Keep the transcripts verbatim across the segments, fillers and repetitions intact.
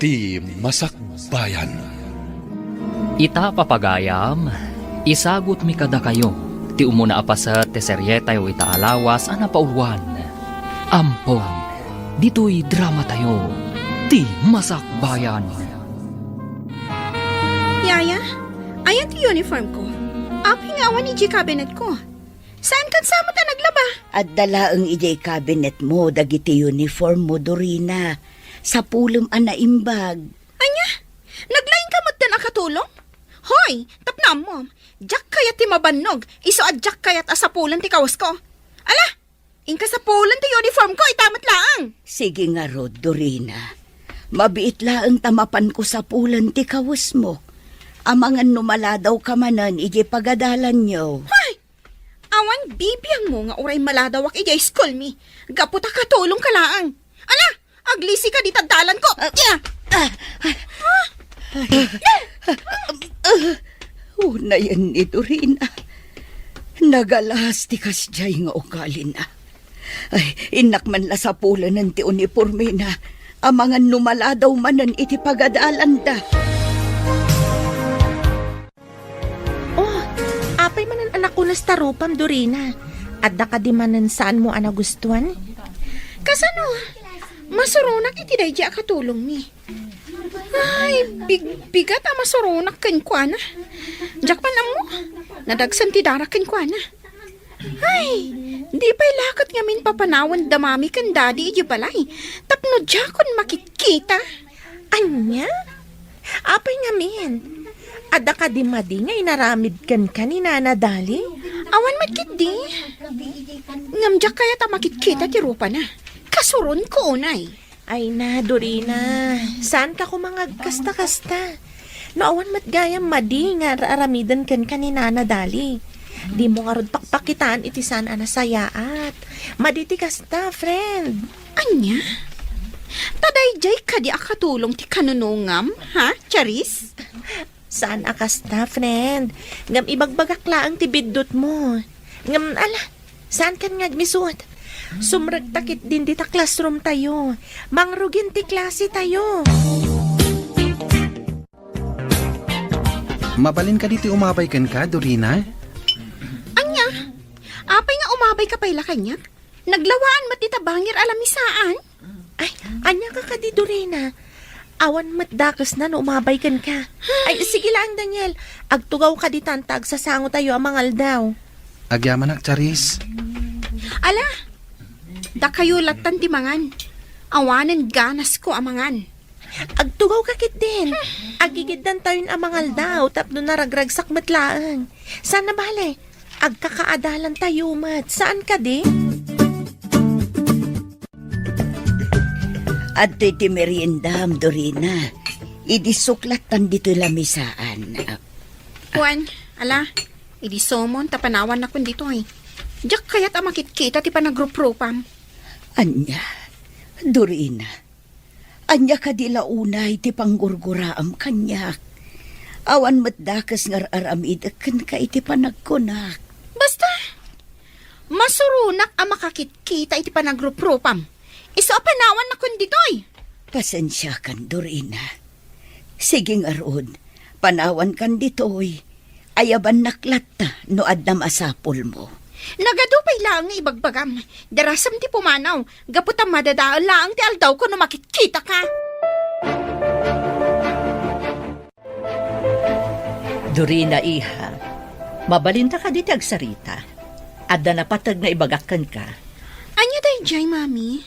Ti Masakbayan. Ita, papagayam, isagutmi kadakayo ti umuna a paset ti serietayo ita a lawas a napauluan. Ampon, ditoy dramatayo, Ti Masakbayan. Yaya, ayan ti uniform ko. Apay nga awan idiay cabinet ko? Saan ket sa met a naglaba? Adda laeng idiay cabinet mo dagiti uniform mo, Dorina. Sapulem a naimbag. Ania? Naglaingka metten a katulong? Hoy, tapno ammom, diak kayat ti mabannog, isu a diak kayat a sapulen ti kawesko. Ala, inka sapulen ti uniform ko, ita met laeng. Sige ngarud, Dorina. Mabiit laeng ta mapanko sapulen ti kawesmo. Amangan no maladawka manen idiay pagadalanyo. Hoy! Awan bibiangmo nga uray maladawak idiay school mi. Gapu ta katulongka laeng. Ala, aglisika dita dalanko. Ah, Iya. Ah, ah, ah, unayen ni Dorina. Nagalas ti kasdiay nga ugalina. Ay, innak man la sapulenen ti unipormena. Amangan no maladaw manen iti pagadalanda. Oh, apay manen a nakunas ta rupam, Dorina? Adda kadi manen saanmo a nagustuan? Kasano? Masuronak iti daydi a katulongmi. Ay, bigbigat a masuronak kenkuana. Diak man ammo, nadagsen ti darak kenkuana. Ay, di pay la ket ngamin papanawan da Mami ken Daddy idiay balay tapno diakon makitkita. Ania? Apay ngamin? Adda kadi madi nga inaramid kenka ni Nana Dali? Awan met ketdi. Ngem diak kayat a makitkita ti rupana. Kasuronko unay. Ay na, Dorina, saanka koma nga agkasta-kasta? No awan met gayam madi nga ar-aramiden kenka ni Nana Dali, dimo ngarud pakpakitaan iti saan a nasayaat. Madi ti kasta, friend. Ania? Ta daydiay kadi a katulong ti kanunongam, ha, Charis? Saan a kasta, friend. Ngem ibagbagak laeng ti biddutmo. Ngem, ala, saankan nga agmisut. Sumrekta ketdin dita classroom tayo. Mangrugin ti klase tayo. Mabalin kadi ti umabay kenka, Dorina? Ania? Apay nga umabayka pay la kaniak? Naglawaan met dita bangir a lamisaan. Ay, ania ka kadi, Dorina? Awan met dakesna no umabay kenka. Ay, sige laeng, Daniel. Agtugawka ditan ta agsasango tayo a mangaldaw. Agyamanak, Charis. Ala, dakayo lattan ti mangan. Awanen ganasko a mangan. Agtugawka ketdin. Agigiddan tayon a mangaldaw tapno naragragsak met laeng. Saan a bale, agkakaadalan tayo met. Saan kadi? Adtoy ti meriendam, Dorina. Idi suklattan ditoy lamisaan. Wen, ala, idi sumon ta panawannakon ditoy. Diak kayat a makitkita ti panagruprupam. Ania, Dorina? Ania kadi la unay ti panggurguraam kaniak? Awan met dakes nga ar-aramidek kenka iti panagkunak. Basta, masuronak a makakitkita iti panagruprupam. Isu a panawannakon ditoy. Pasensiakan, Dorina. Sige ngarud, panawankan ditoy. Ayabannak latta no adda masapulmo. Nagadu pay laeng nga ibagbagam. Darasem ti pumanaw, gapu ta madadael laeng ti aldawko no makitkitaka. Dorina, iha, mabalinta kadi ti agsarita? Adda napateg nga ibagak kenka. Ania daydiay, Mami?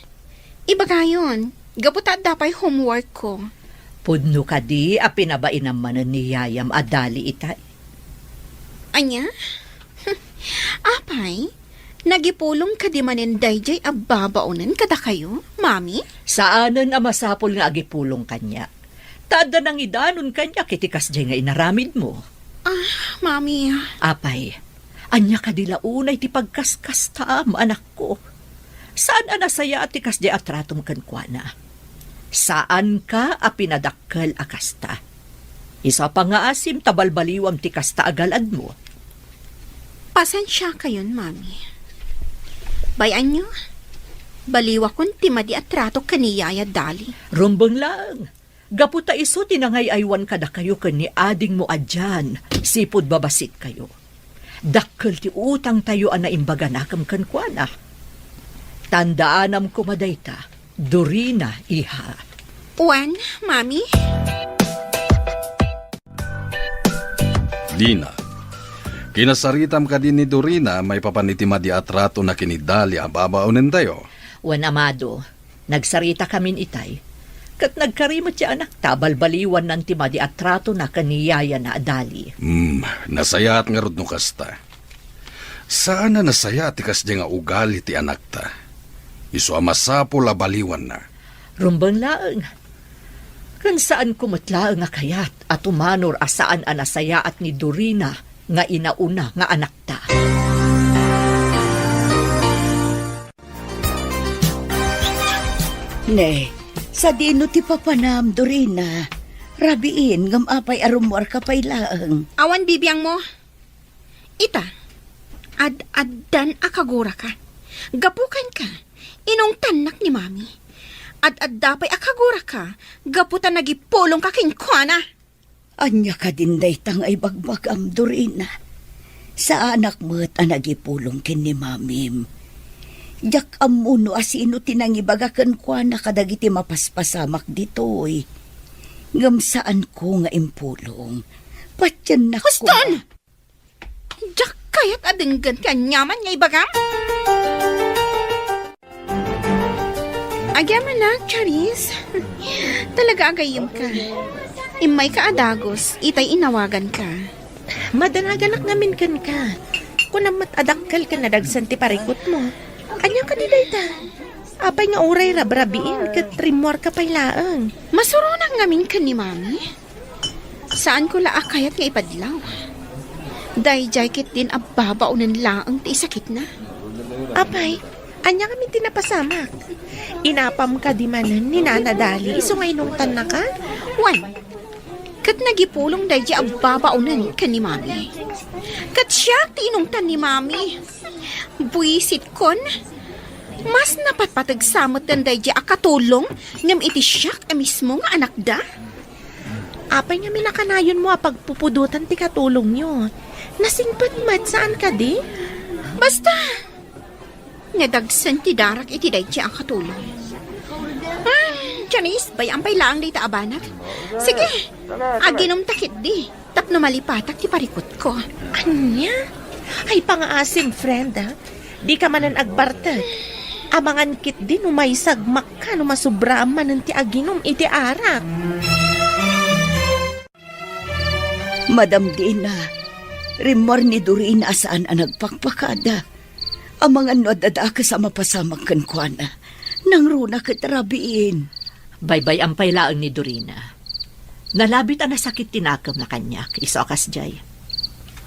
Ibagayon, gapu ta adda pay homework ko. Pudno kadi a pinabainam manen ni yayam a Dali itay? Ania? Apay, nagipulong kadi manen daydiay a babaonen kadakayo, Mami? Saanen a masapul nga agipulong kaniak. Ta adda nangidanon kaniak iti kasdiay nga inaramidmo. Ah, Mami. Apay, ania kadi la unay ti pagkaskastaam, anakko? Saan a nasayaat ti kasdiay a tratom kenkuana. Saanka a pinadakkel a kasta. Isu a pangngaasim ta balbaliwam ti kasta a galadmo. Pasensiakayon, Mami. Bay-anyo, baliwakon ti madi a trato ken ni Yaya Dali. Rumbeng laeng. Gapu ta isu ti nangay-aywan kadakayo ken ni adingmo a Jan, sipud babasitkayo. Dakkel ti utangtayo a naimbaganakem kenkuana. Tandaanam koma dayta, Dorina, iha. Wen, Mami? Dina. Kinasaritam kadi ni Dorina maipapan iti madi a tratona ken ni Dali a babaonentayo? Wen, Amado. Nagsaritakamin itay. Ket nagkari met ti anakta a balbaliwannan ti madi a tratona ken ni yayana a Dali. Hmm, nasayaat ngarud no kasta. Saan a nasayaat ti kasdiay nga ugali ti anakta. Isu a masapul a baliwanna. Rumbeng laeng. Ken saanko met laeng a kayat a tumanor a saan a nasayaat ni Dorina nga inauna nga anakta. Ne, sadino ti papanam, Dorina? Rabiin, ngem apay a rummuarka pay laeng? Awan bibiangmo. Ita, ad-addan a kaguraka. Gapu kenka, inungtannak ni Mami. Ad-adda pay a kaguraka, gapu ta nagipulongka kenkuana. Ania kadin dayta nga ibagbagam, Dorina? Saanak met a nagipulong ken ni Mamim. Diak ammo no asino ti nangibaga kenkuana kadagiti mapaspasamak ditoy. Ngem saanko nga impulong. Patiennak. Huston! Diak kayat a denggen ti aniaman nga ibagam. Agyamanak, Charis. Talaga a gayyemka. Immayka a dagus, itay inawaganka. Madanaganak ngamin kenka. Kunam met a dakkel ken nadagsen ti parikutmo. Ania kadi dayta? Apay nga uray rabrabiin ket rimmuarka pay laeng? Masuronak ngamin ken ni Mami. Saanko la a kayat nga ipadlaw. Daydiay ketdin a babaonen laeng ti isakitna. Apay, ania ngamin ti napasamak? Inapam kadi manen ni Nana Dali isu nga inungtannaka? Wen, ket nagipulong daydiay a babaonen ken ni Mami. Ket siak ti inungtan ni Mami. Buisitkon, mas napatpateg sa met daydiay a katulong ngem iti siak a mismo nga anakda. Apay ngamin a kanayonmo a pagpupudotan ti katulongyo? Nasingpet met, saan kadi? Basta, nadagsen ti darak iti daydiay a katulong. Hmm, Janice, bay-am pay laeng dayta a banag. Sige, aginumta ketdi tapno malipatak ti parikutko. Ania? Ay, pangaasim, friend, ah. Dika manen agbartek. Amangan ketdi no maisagmakka no masubraam manen ti aginum iti arak. Madam Dina, rimmuar ni Dorina a saan a nagpakpakada. Amangan no adda dakes a mapasamak kenkuana. Nangruna ket rabiin. Baybay-am pay laeng ni Dorina. Nalabit a nasakit ti nakemna kaniak, isu a kasdiay.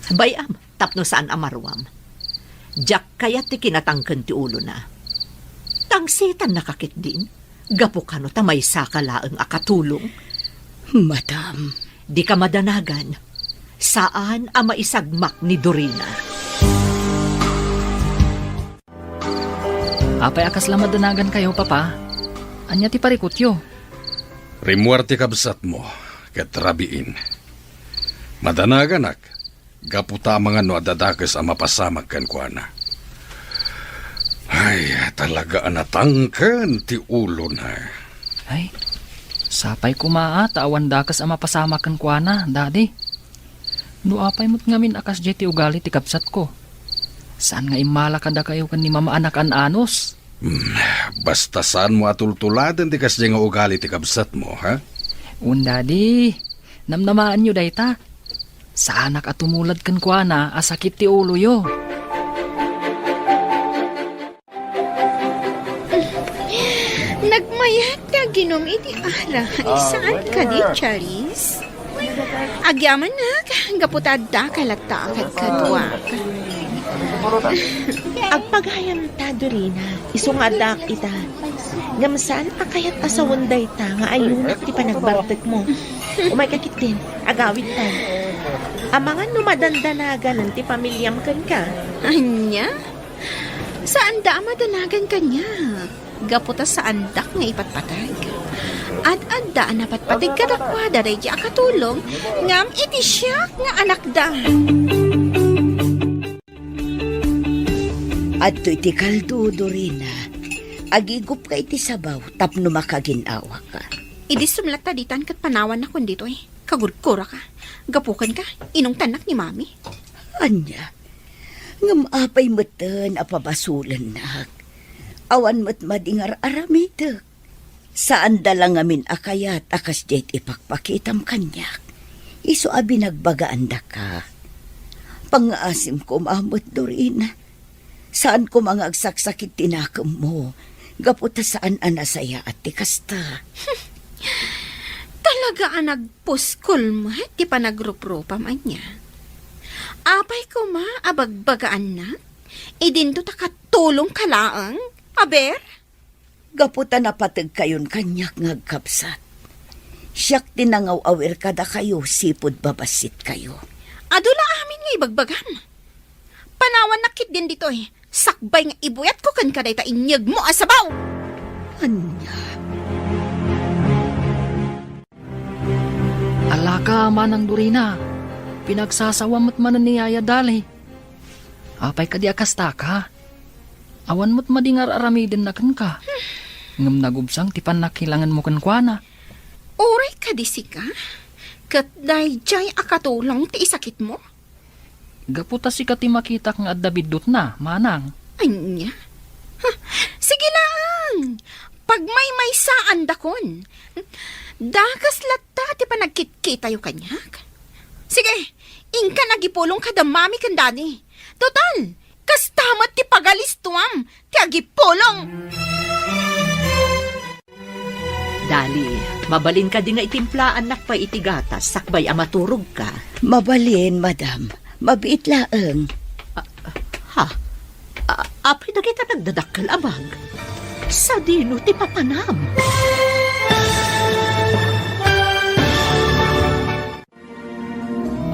Bay-am, tapno saan a maruam. Diak kayat ti kinatangken ti ulona. Tangsetannaka ketdin, gapu kano ta maysaka laeng a katulong. Madam. Dika madanagan. Saan a maisagmak ni Dorina. Apay a kasla madanagankayo, Papa? Ania ti parikutyo? Rimmuar ti kabsatmo, ket rabiin. Madanaganak, gapu ta amangan no adda dakes a mapasamak kenkuana. Ay, talaga a natangken ti ulona. Ay, sapay koma a ta awan dakes a mapasamak kenkuana, Daddy. No apay met ngamin a kasdiay ti ugali ti kabsatko, saan nga immala kadakayo ken ni Mama a nakan-anos? Hmm, basta saanmo a tultuladen ti kasdiay nga ugali ti kabsatmo, ha? Wen, Daddy, namnamaanyo dayta. Saanak a tumulad kenkuana a sakit ti uloyo. Nagmayat ti aginum iti arak. Saan kadi, Charis? Agyamanak, gapu ta adda ka latta a kadkaduak. Agpagayam ta, Dorina, isu nga addaak ita. Ngem saan a kayat a sawen dayta nga ayunak ti panagbartekmo. Umayka ketdin, agawidtan. Amangan no madandanagan ti pamiliam kenka. Ania? Saanda a madanagan kaniak, gapu ta saandak nga ipatpateg. Ad-adda a napatpateg kadakuada daydi a katulong, ngem iti siak nga anakda. Adtoy ti kaldo, Dorina. Agigupka iti sabaw tapno makagin-awaka. Idi sumlatta ditan ket panawannakon ditoy. Kagurguraka. Gapu kenka, inungtannak ni Mami. Ania? Ngem apay metten a pabasolennak? Awan met madi nga ar-aramidek. Saanda la ngamin a kayat a kasdiay ti ipakpakitam kaniak. Isu a binagbagaandaka. Pangngaasim koma met, Dorina. Saan koma nga agsaksakit ti nakemmo, gapu ta saan a nasayaat ti kasta. Talaga a nagpuskol met ti panagruprupam ania. Apay koma a bagbagaannak? Idinto ta katulongka laeng, aber? Gapu ta napategkayon kaniak nga agkabsat. Siak ti nangaw-awir kadakayo sipud babassitkayo. Adu la amin nga ibagbagam. Panawannak ketdin ditoy, sakbay nga ibuyatko kenka dayta inyegmo a sabaw. Ania? Alaka, Manang Dorina, pinagsasawam met manen ni Yaya Dali. Apay kadi a kastaka? Awan met madi nga ar-aramidenna kenka. Ngem nagubsang ti pannakilangenmo kenkuana. Uray kadi sika? Ket daydiay a katulong ti isakitmo? Gapu ta sika ti makitak nga adda biddutna, manang. Ania? Ha, sige laeng. Pagmaymaysaandakon. Dakes latta ti panagkitkitayo kaniak. Sige, inkan agipulong kada Mami ken Daddy. Total, kasta met ti pagalistuam ti agipulong. Dali, mabalin kadi nga itimplaannak pay iti gatas sakbay a maturogka? Mabalin, madam. Mabiit laeng. Ah, ha? Ah, apay dagita nagdadakkel a bag? Sadino ti papanam?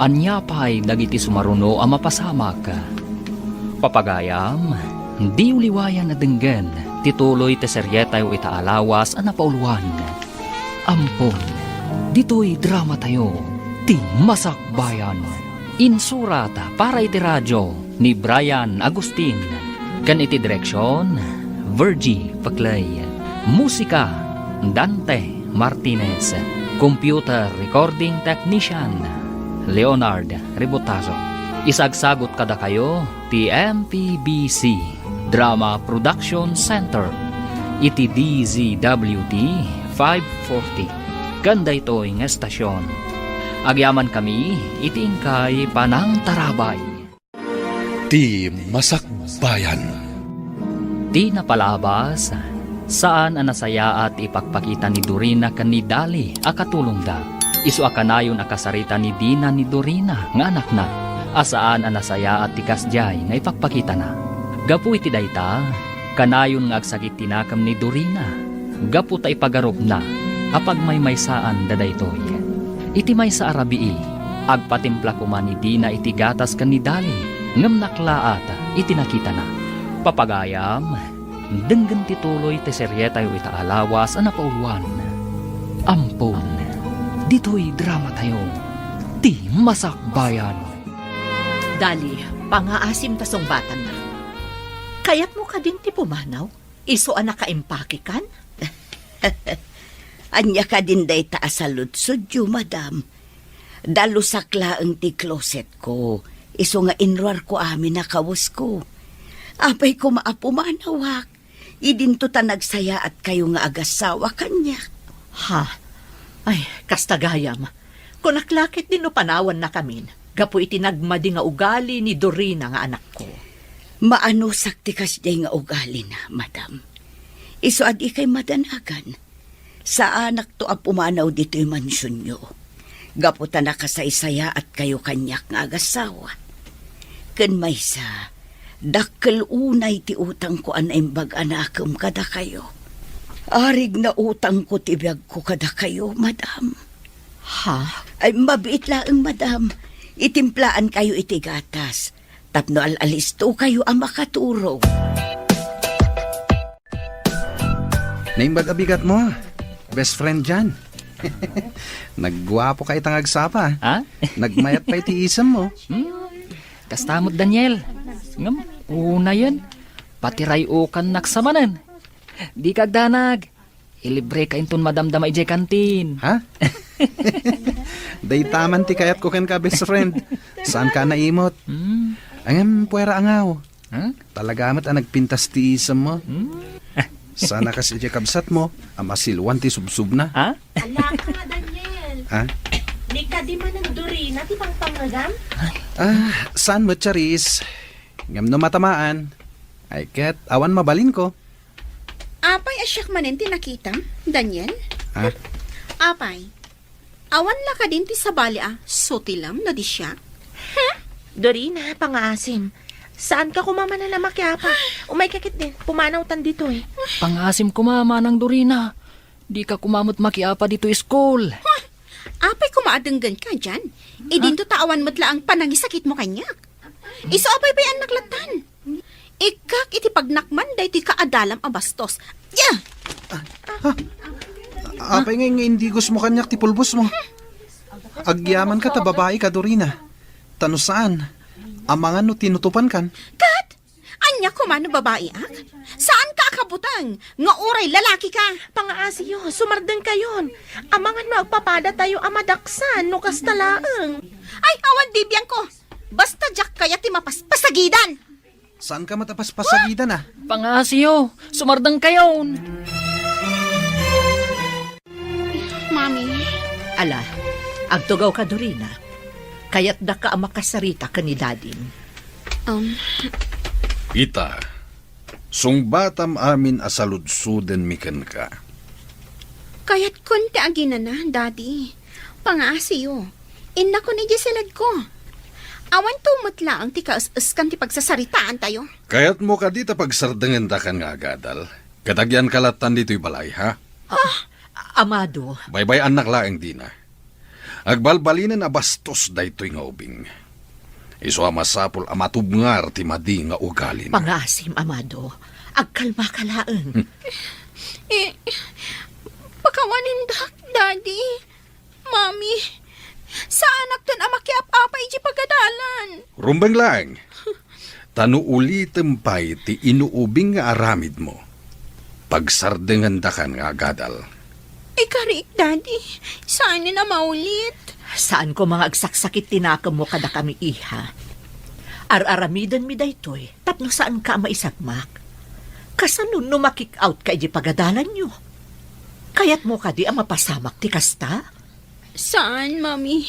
Ania pay dagiti sumaruno a mapasamak? Papagayam, diyo liwayan a denggen ti tuloy ti serietayo ita a lawas a napauluan. Ampon, ditoy dramatayo, ti Masakbayan. Insurat para iti radio ni Brian Agustin, ken iti direksion, Virgie Paclay. Musika, Dante Martinez. Computer recording technician, Leonard Ributazo. Isagsagot kadakayo ti M P B C Drama Production Center iti D Z W T five forty. Ken daytoy nga estasion, agyamankami iti inkay panangtarabay. Ti Masakbayan. Ti napalabas, saan a nasayaat ti ipakpakita ni Dorina ken ni Dali a katulongda. Isu a kanayon a kasarita ni Dina ni Dorina nga anakna, a saan a nasayaat ti kasdiay nga ipakpakitana. Gapu iti dayta, kanayon nga agsakit ti nakem ni Dorina gapu ta ipagarupna a pagmaymaysaanda daytoy. Iti maysa a rabii, agpatimpla koma ni Dina iti gatas ken ni Dali, ngem naklaat iti nakitana. Papagayam, denggen ti tuloy ti serietayo ita a lawas a napauluan. Ampon, ditoy dramatayo, ti Masakbayan. Dali, pangaasim ta sungbatanna. Kayatmo kadin ti pumanaw? Isu a nakaimpakekan? Ania kadin dayta a saludsodyo, madam? Dalusak laeng ti closetko, isu nga inruarko amin a kawesko. Apay koma a pumanawak, idinto ta nagsayaatkayo nga agassawa kaniak. Ha? Ay, kasta gayam. Kunak la ketdi no panawannakamin gapu iti nagmadi nga ugali ni Dorina nga anakko. Maanusak ti kasdiay nga ugalina, madam. Isu a dikay madanagan. Saanakto a pumanaw ditoy mansionyo, gapu ta nakasaysayaatkayo kaniak nga agassawa. Ken maysa, dakkel unay ti utangko a naimbag a nakem kadakayo. Arig na utangko ti biagko kadakayo, madam. Ha? Ay, mabiit laeng, madam. Itimplaankayo iti gatas tapno al-alistokayo a makaturog. Naimbag a bigatmo? Best friend diay. Nagguapoka ita nga agsapa. Ha? Nagmayat pay ti isemmo. Hmm. Kasta met, Daniel. Ngem, unayen, patiray-okannak sa manen. Dika agdanag. Ilibreka inton madamdama idiay kantin. Ha? Dayta man ti kayatko kenka, best friend. Saanka a naimot. Hmm. Ngem, puera angaw. Hmm? Talaga met a nagpintas ti isemmo. Hmm? Saan a kas idiay kabsatmo a masiluan ti subsubna. Ha? Alaka, Daniel. Ha? Ni kadi manen Dorina ti pangpangngegam? Ah, saan met, Charis? Ngem no matamaan, ay ket awan mabalinko. Apay a siak manen ti nakitam, Daniel? Ha? Apay, awan la kadin ti sabali a sutilem no di siak? Dorina, pangaasim. Saanka koma manen a makiapa. Umayka ketdin, pumanawtan ditoy. Pangaasim koma, Manang Dorina. Dika koma met makiapa ditoy school. Huh! Apay koma a denggenka diay? Idinto ta awan met laeng panangisakitmo kaniak. Isu a paypayaannak lattan. Ikkak iti pagnakman daytoy kaadalam a bastos. Ya! Apay nga, nga indigosmo kaniak ti pulbosmo? Agyamanka ta babaika, Dorina. Ta no saan, amangan no tinutopankan. Ket? Ania koma no babaiak? Saanka a kabuteng nga uray lalakika? Pangaasiyo, sumardengkayon. Amangan no agpapadatayo a madaksan no kasta laeng. Ay, awan bibiangko. Basta diak kayat ti mapaspasagidan. Saanka met a paspasagidan, a? Pangaasiyo, sumardengkayon. Mami. Ala, agtugawka, Dorina. Kayatdaka a makasarita ken ni Dadim. Um. Ita, sungbatam amin a saludsodenmi kenka. Kayatkon ti aginana, Daddy. Pangaasiyo. Innakon idiay siledko. Awanto met laeng ti kaes-eskan ti pagsasaritaantayo. Kayatmo kadi ta pagsardengendakan nga agadal? Ket agyanka lattan ditoy balay, ha? Ah, Amado. Baybay-annak laeng, Dina. Agbalbalinen a bastos daytoy nga ubing. Isu a masapul a matubngar ti madi nga ugalina. Pangaasim, Amado. Agkalmaka laeng. Eh, pakawanindak, Daddy. Mami, saanakton a makiap-apa idiay pagadalan. Rumbeng laeng. Ta no ulitem pay ti inuubing nga aramidmo, pagsardengendakan nga agadal. Ikariik, Daddy. Saanen a maulit. Saan koma nga agsaksakit ti nakemmo kadakami, iha. Ar-aramidenmi daytoy tapno saanka a maisagmak. Kasano no ma-kick out ka idiay pagadalanyo? Kayatmo kadi a mapasamak ti kasta? Saan, Mami.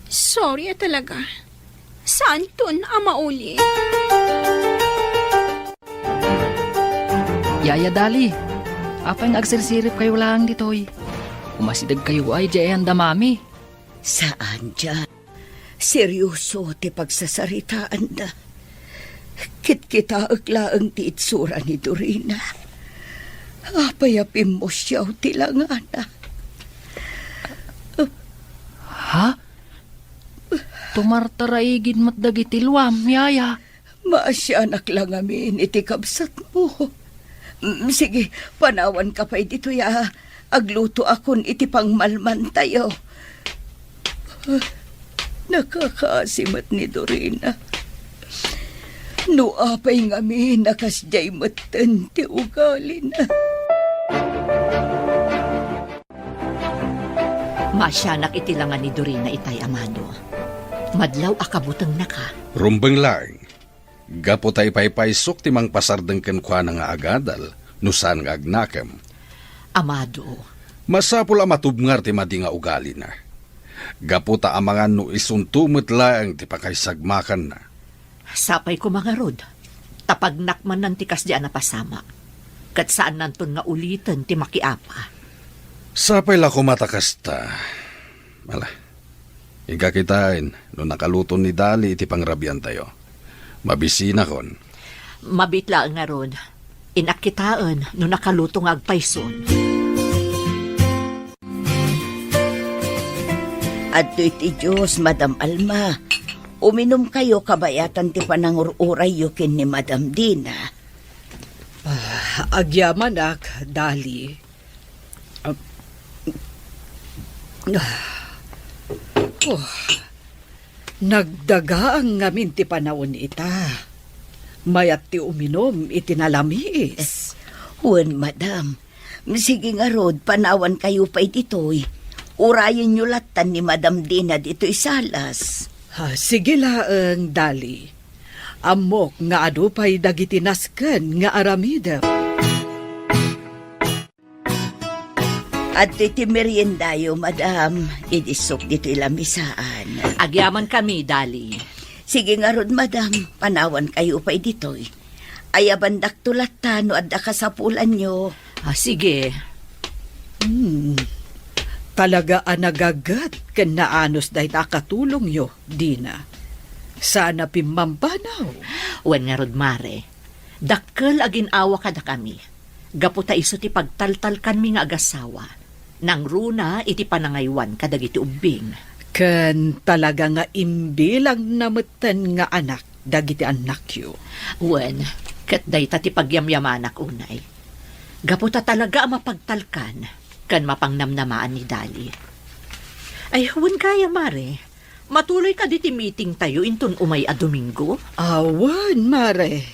Sorry a talaga. Saanton a maulit. Yaya Dali, apay nga agsirsiripkayo laeng ditoy? Umasidegkayo ay diay anda Mami? Saan diay. Serioso ti pagsasaritaanda. Kitkitaek laeng ti itsura ni Dorina. Apay a pimmusiaw ti langana. Ha? Tumartaraigid met dagiti luam, yaya. Maasianak la ngamin iti kabsatmo. Mm, sige, panawanka pay ditoy a aglutoakon iti pangmalmantayo. Ah, nakakaasi met ni Dorina. No apay ngamin a kasdiay metten ti ugalina. Maasianak iti langa ni Dorina itay, Amado. Madlaw a kabutengnaka. Rumbeng laeng. Gapu ta ipaypaysok ti mangpasardeng kenkuana nga agadal no saan nga agnakem. Amado. Masapul a matubngar ti madi nga ugalina. Gapu ta amangan no isunto met laeng ti pakaisagmakanna. Sapay koma ngarud, ta pagnakmannan ti kasdi a napasamak, ket saannanton nga uliten ti makiapa. Sapay la koma ta kasta. Ala, inka kitaen no nakaluton ni Dali iti pangrabiantayo. Mabisinakon. Mabiit laeng ngarud. Innak kitaen no nakaluto nga agpayson. Adtoy ti Dios, Madam Alma. Uminumkayo kabayatan ti panangur-urayyo ken ni Madam Dina. Ah, agyamanak, Dali. Ah, Ah. Oh. Nagdagaang ngamin ti panawen ita. Mayat ti uminum iti nalamiis. Wen, madam. Sige ngarud, panawankayo pay ditoy. Urayenyo lattan ni Madam Dina ditoy salas. Ah, sige laeng, Dali. Ammok nga adu pay dagiti nasken nga aramidem. Adtoy ti meriendayo, madam. Idisok ditoy lamisaan. Agyamankami, Dali. Sige ngarud, madam. Panawankayo pay ditoy. Ayabandakto latta no adda kasapulanyo. Ah, sige. Hmm. Talaga a nagaget ken naanus dayta a katulongyo, Dina. Saan a pimmampanaw. Wen ngarud, Mare. Dakkel a gin-awa kadakami. Gapu ta isu ti pagtaltalkanmi nga agasawa. Nangruna iti panangaywan kadagiti ubbing. Ken talaga nga imbilangna metten nga anak dagiti annakyo. Wen, ket dayta ti pagyamyamanak unay. Gapu ta talaga a mapagtalkan ken mapangnamnamaan ni Dali. Ay, wen gayam, Mare, matuloy kadi ti meetingtayo inton umay a Domingo? Awan, Mare.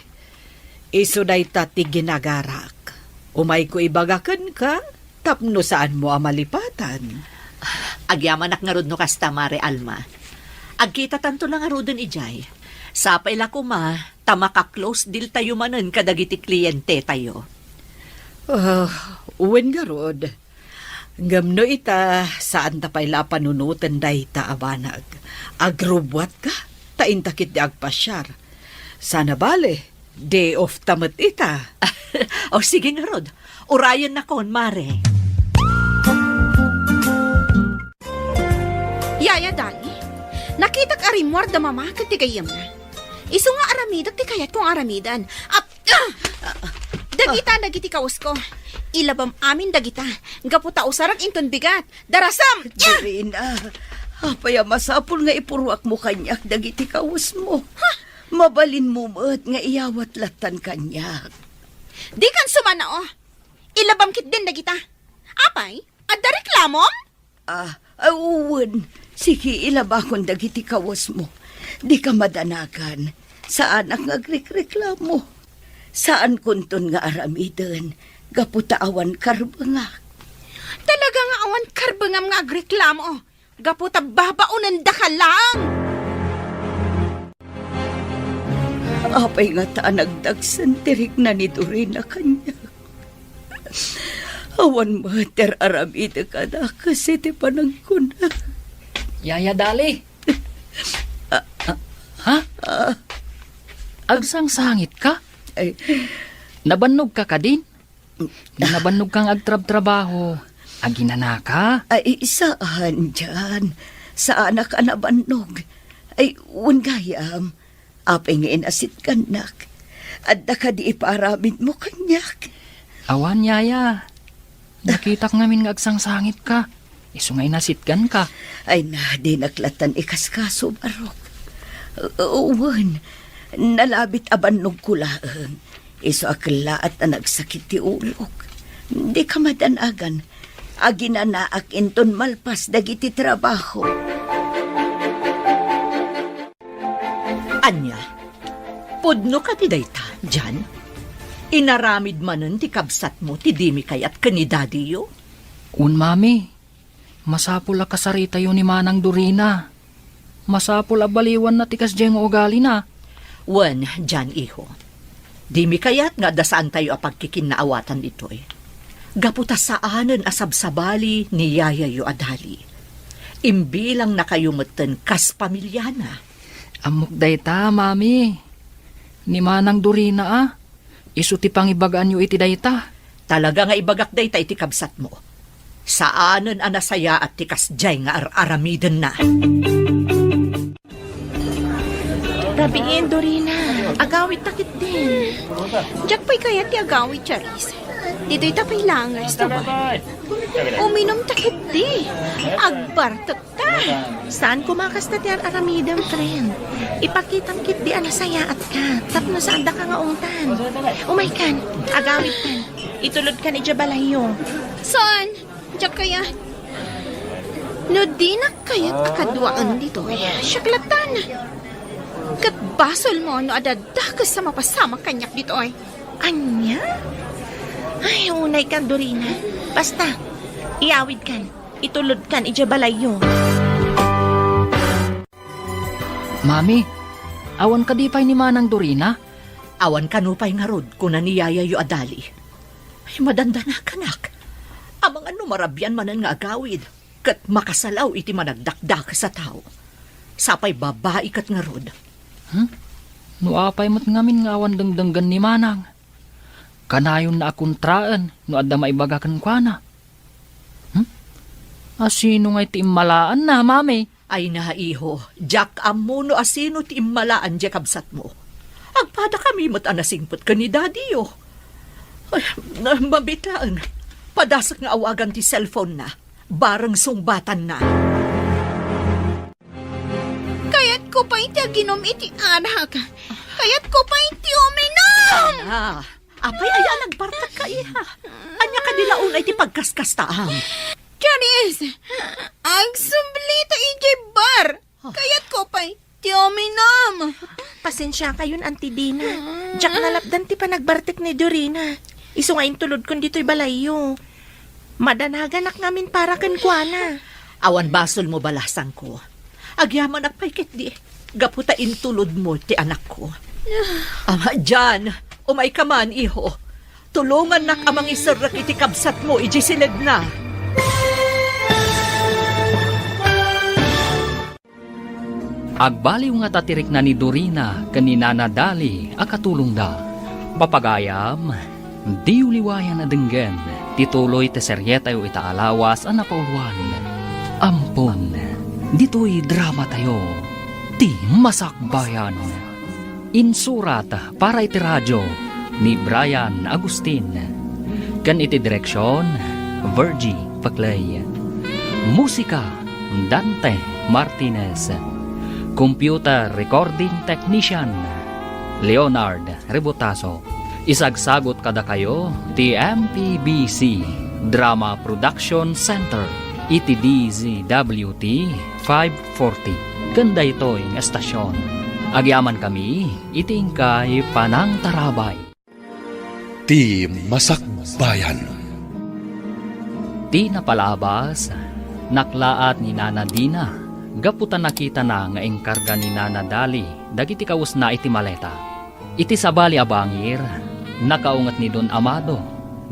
Isu dayta ti ginagarak. Umayko ibaga kenka tapno saanmo a malipatan. Agyamanak ngarud no kasta, Mare Alma. Agkitatanto la ngaruden idiay. Sapay la koma ta maka-close deal tayo manen kadagiti klientetayo. Ah, wen ngarud. Ngem no ita, saanta pay la a panunoten dayta a banag. Agrubbuatka, ta inta ketdi agpasiar. Sana bale, day off ta met ita. O, sige ngarud. Urayennakon, Mare. Yaya Dali, nakitak a rimmuar da Mama ken ti gayyemna. Isu nga aramidek ti kayatko nga aramiden. Ap-, ah! Dagita dagiti kawesko. Ilabam amin dagita. Gapu ta usarek inton bigat. Darasam! Dorina, apay a masapul nga ipurruakmo kaniak dagiti kawesmo? Ha? Mabalinmo met nga iyawat lattan kaniak. Dikan sumannao. Ilabam ketdin dagita. Apay? Adda reklamom? Ah, ah, wen. Sige, ilabakon dagiti kawesmo. Dika madanagan. Saanak nga agrikreklamo. Saankonton nga aramiden gapu ta awan karbengak. Talaga nga awan karbengam nga agreklamo gapu ta babaonendaka laeng. Apay ngata a nagdagsen ti rikna ni Dorina kaniak? Awan met ti ar-aramidek a dakes iti panagkuna. Yaya Dali. Ah, ah, ha? Ah. Agsangsangitka? Ay. Nabannogka kadin? Nabannogka nga agtrabtrabaho. Aginanaka? Ay, saan, Jan. Saanak a nabannog. Ay, wen gayam. Apay nga inasitgannak? Adda kadi ipaaramidmo kaniak? Awan, yaya. Nakitak ngamin nga agsangsangitka. Isu nga inasitganka. Ay na, dinak lattan ikaskaso, Barok. U-, wen, nalabit a bannogko laeng. Isu a kellaat a nagsakit ti ulok. Dika madanagan. Aginanaak inton malpas dagiti trabaho. Ania? Pudno kadi dayta, Jan? Inaramid manen ti kabsatmo ti dimi kayat ken ni dadiyo? Wen, mami. Masapul a kasaritayo ni Manang Dorina. Masapul a baliwanna ti kasdiay nga ugalina. Wen, Jan, iho. Dimi kayat nga adda saantayo a pagkikinnaawatan ditoy. Gapu ta saanen a sabsabali ni yayayo a Dali. Imbilangnakayo metten kas pamiliana. Ammok dayta, mami. Ni Manang Dorina a, isu ti pangibagaanyo iti dayta. Talaga nga ibagak dayta iti kabsatmo. Saanen a nasayaat ti kasdiay nga ar-aramidenna. Rabiin, Dorina. Agawidta ketdin. Diak pay kayat ti agawid, Charis. Ditoy ta pay laeng nga resto ba? Uminumta ketdi. Agbartek Ta, saan koma kasta ti ar-aramidem, friend? Ipakitam ketdi a nasayaatka tapno saandaka nga ungtan. Umaykan, agawidkan. Itulodkan idiay balayyo. Saan? Diak kayat. No dinak kayat a kaduaen ditoy, siak lattan. Ket basolmo no adda dakes a mapasamak kaniak ditoy. Ania? Ay, unaykan, Dorina. Basta, iyawidkan, itulodkan idiay balayyo. Mami, awan kadi pay ni Manang Dorina? Awan kano pay ngarud, kuna ni yayayo a Dali. Ay, madandanakanak. Amangan no marabian manen nga agawid, ket makasalaw iti managdakdakes a tao. Sapay babai ket ngarud. Hmm? No apay met ngamin nga awan dengdenggen ni Manang? Kanayonna a kontraen no adda maibaga kenkuana. Hmm? Asino ngay ti immalaanna, Mami? Ay na, iho, diak ammo no asino ti immalaan diay kabsatmo. Agpadakami met a nasingpet ken ni Daddy-yo. Ay, na, mabitaen. Padasek nga awagan ti cellphone-na. Bareng sungbatanna. Kayatko pay ti aginom iti arak. Kayatko pay ti uminom! Ah, apay aya nagbartekka, iha? Ania kadi la unay ti pagkaskastaam? Charis! Agsublita idiay bar! Kayatko pay ti uminom! Pasensiakayon, Auntie Dina. Diak nalapdan ti panagbartek ni Dorina. Isu nga intulodkon ditoy balayyo. Madanaganak ngamin para kenkuana. Awan basolmo, balasangko. Agyamanak pay ketdi, gapu ta intulodmo ti anakko. Ama, Jan, umayka man, iho. Tulongannak a mangiserrek iti kabsatmo idiay siledna. Agbaliw ngata ti rikna ni Dorina ken ni Nana Dali a katulongda. Papagayam, diyo liwayan a denggen ti tuloy ti serietayo ita a lawas a napauluan. Ampon, ditoy dramatayo, Ti Masakbayan. Insurat para iti radio ni Brian Agustin, ken iti direksion, Virgie Paclay. Musika, Dante Martinez. Computer recording technician, Leonard Rebotazo. Isagsagut kadakayo ti M P B C Drama Production Center iti D Z W T five forty ken daytoy nga estasion. Agyamankami iti inkay panangtarabay. Ti Masakbayan. Ti napalabas, naklaat ni Nana Dina gapu ta nakitana nga inkarga ni Nana Dali dagiti kawesna iti maleta. Iti sabali a bangir, nakaunget ni Don Amado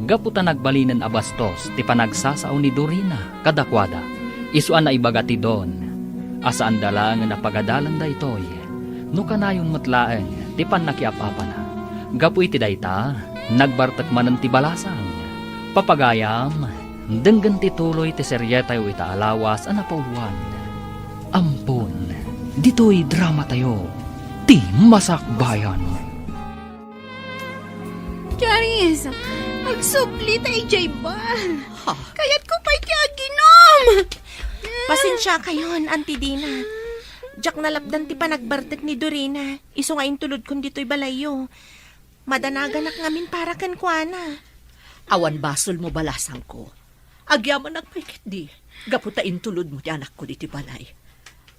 gapu ta nagbalinen a bastos ti panagsasao ni Dorina kadakuada. Isu a naibaga ti Don a saanda laengen a pagadalan daytoy no kanayon met laeng ti pannakiap-apana. Gapu iti dayta, nagbartek manen ti balasang. Papagayam, denggen ti tuloy ti serietayo ita a lawas a napauluan. Ampon, ditoy dramatayo, Ti Masakbayan. Charis, agsubli ta idiay bar. Ha? Kayatko pay ti aginom. Pasensiakayon, Auntie Dina. Diak nalapdan ti panagbartek ni Dorina, isu nga intulodkon ditoy balayyo. Madanaganak ngamin para kenkuana. Awan basolmo, balasangko. Agyamanak pay ketdi, gapu ta intulodmo ti anakko ditoy balay.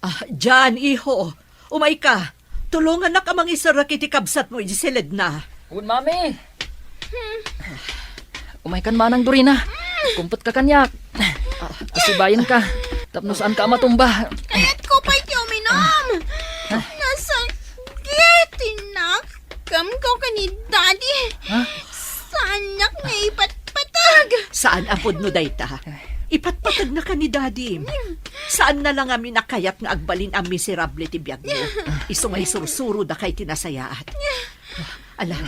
Ah, Jan, iho, umayka. Tulongannak a mangiserrek iti kabsatmo iti siledna. Wen, Mami. Umaykan, Manang Dorina. Kumpetka kaniak. Asibayenka tapno saanka a matumba. Kayatko pay ti uminom. Nasakit ti nakemko ken ni Daddy. Ha? Saannak nga ipatpateg. Saan a pudno dayta? Ipatpategna ken ni Daddy. Saanna la ngamin a kayat nga agbalin a miserable ti biagmo. Isu nga isursurodakay ti nasayaat. Ala,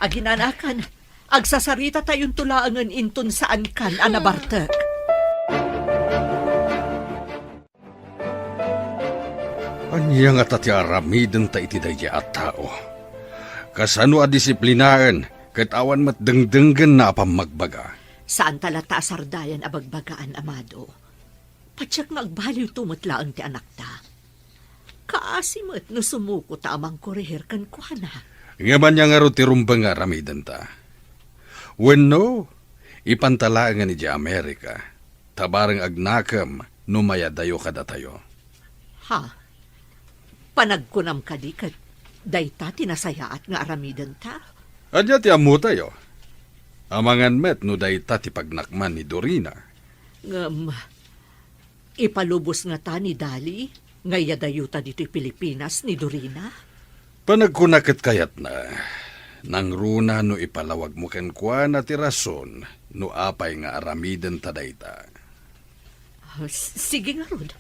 aginanakan. Agsasaritatayon laengen inton saankan a nabartek. Ania ngata ti aramidenta iti daydiay a tao? Kasano a disiplinaen ket awan met dengdenggenna a pammagbaga? Saanta latta a sardayan a bagbagaan, Amado. Patiek nga agbaliwto met laeng ti anakta. Kaasi met no sumuko ta a mangkurihir kenkuana. Ngem ania ngarud ti rumbeng nga aramidenta? Wenno, ipanta laengen idiay Amerika, ta bareng agnakem no mayadayo kadatayo. Ha? Panagkunam kadi ket dayta ti nasayaat nga aramidenta? Ania ti ammotayo? Amangan met no dayta ti pagnakman ni Dorina. Ngem, ipalubos ngata ni Dali nga iyadayota ditoy Pilipinas ni Dorina? Panagkuna ket kayatna, nangruna no ipalawagmo kenkuana ti rason no apay nga aramidenta dayta. Ah, s-, sige ngarud.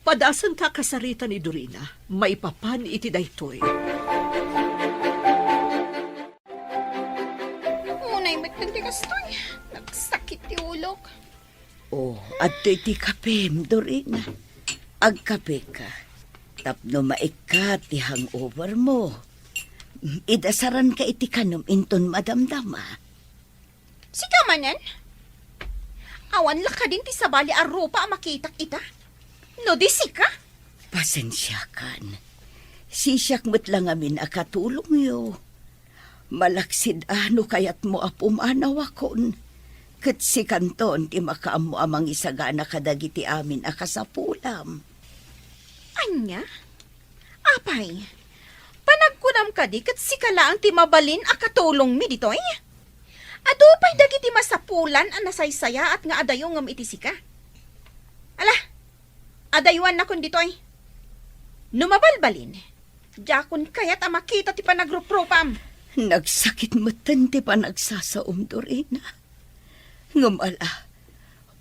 Padasenka a kasarita ni Dorina, maipapan iti daytoy. Unay met ti kastoy. Nagsakit ti ulok. Oh, adtoy ti kapem, Dorina. Agkapeka. Tapno maikkat ti hangover mo. Idasaranka iti kanem inton madamdama. Sika manen? Awan la kadin ti sabali a rupa a makitak ita? No di sika? Pasensiakan. Sisiak met la ngamin a katulongyo. Malaksid a no kayatmo a pumanawakon, ket sikanton ti makaammo a mangisagana kadagiti amin a kasapulam. Ania? Apay, panagkunam kadi ket sika laeng ti mabalin a katulongmi ditoy? Adu pay dagiti masapulan a nasaysayaat nga adayo ngem iti sika. Ala, adayuannakon ditoy. No mabalbalin, diakon kayat a makita ti panagruprupam. Nagsakit metten ti panagsasaom, Dorina. Ngem ala,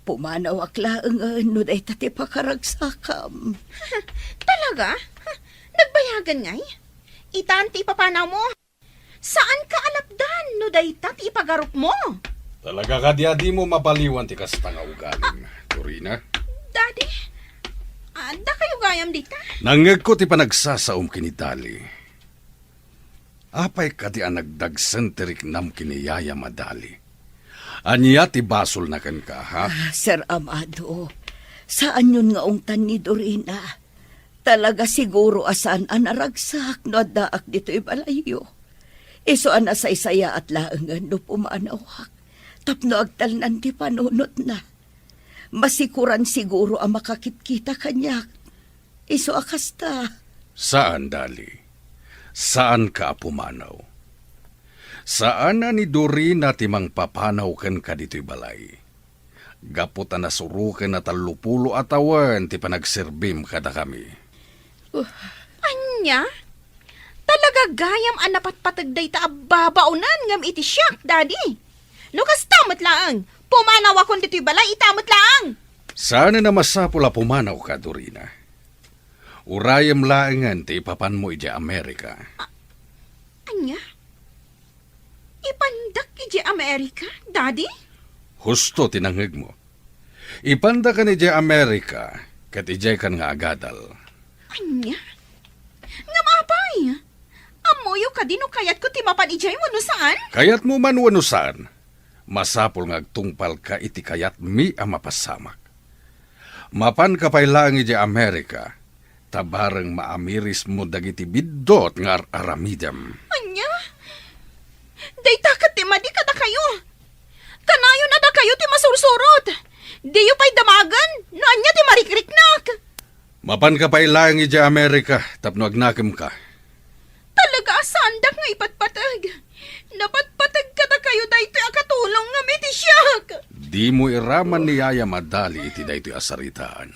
pumanawak laengen no dayta ti pakaragsakam. Talaga? Nagbayagan ngay? Itan ti ipapanawmo? Saanka a lapdan no dayta ti ipagarupmo? Talaga kadi a dimo mapaliwan ti kasta nga ugalim, Dorina? Daddy, adda kayo gayam dita? Nangngegko ti panagsasaom ken ni Dali. Apay kadi a nagdagsen ti riknam ken ni Yayam a Dali? Ania ti basolna kenka, ha? Ah, Sir Amado, saanyon nga ungtan ni Dorina. Talaga siguro a saan a naragsak no addaak ditoy balayyo. Isu a nasaysayaat laengen no pumanawak tapno agtalnan ti panunotna. Masikuran siguro a makakitkita kaniak. Isu a kasta. Saan, Dali. Saanka a pumanaw. Saan a ni Dorina ti mangpapanaw kenka ditoy balay. Gapu ta nasuroken a tallopulo a tawen ti panagserbim kadakami. Ania? Talaga gayam a napatpateg dayta a babaonan ngem iti siak, Daddy. No kasta met laeng, pumanawakon ditoy balay ita met laeng. Saanen a masapul a pumanawka, Dorina. Urayem laengen ti ipapanmo idiay Amerika. A-, ania? Ipandak idiay Amerika, Daddy? Husto ti nangngegmo. Ipandakan idiay Amerika, ket idiaykan nga agadal. Ania? Ngem apay? Ammoyo kadi no kayatko ti mapan idiay wenno saan? Kayatmo man wenno saan, masapul nga agtungpalka iti kayatmi a mapasamak. Mapanka pay laeng idiay Amerika, ta bareng maamirismo dagiti biddut nga ar-aramidem. Ania? Dayta ket ti madi kadakayo. Kanayon a dakayo ti masursurot. Diyo pay damagen no ania ti marikriknak. Mapanka pay laeng idiay Amerika tapno agnakemka. Talaga a saandak nga ipatpateg. Napatpateg kadakayo daytoy a katulong ngem iti siak. Dimo iraman ni Yayam a Dali iti daytoy a saritaan.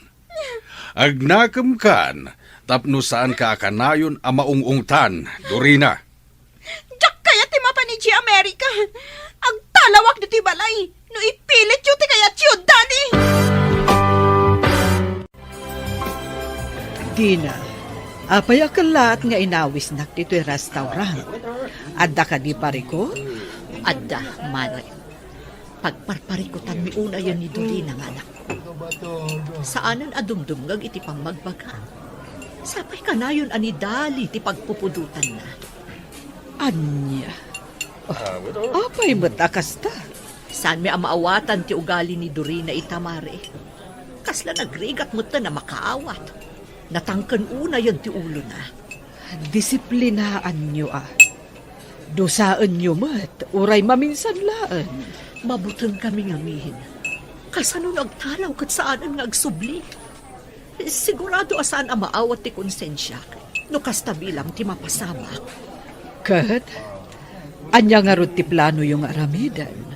Agnakemkan tapno saanka a kanayon a maung-ungtan, Dorina. Diak kayat ti mapan idiay Amerika. Agtalawak ditoy balay no ipilityo ti kayatyo, Daddy. Dina, apay a kellaat nga inawisnak ditoy restaurant? Adda kadi parikut? Adda, Mare. Pagparparikutanmi unayen ni Dorina nga anakko. Saanen a dumdumngeg iti pammagbagam. Sapay kanayon a ni Dali ti pagpupudotanna. Ania? Ah, apay met a kasta? Saanmi a maawatan ti ugali ni Dorina ita, Mare. Kasla nagrigat metten a makaawat. Natangken unayen ti ulona. Disiplinaanyo a. Dusaenyo met, uray maminsan laeng. Mabutengkami ngamin. Kasano no agtalaw ket saanen nga agsubli? Sigurado a saan a maawat ti konsensiak no kasta bilang ti mapasamak. Ket, ania ngarud ti planoyo nga aramiden?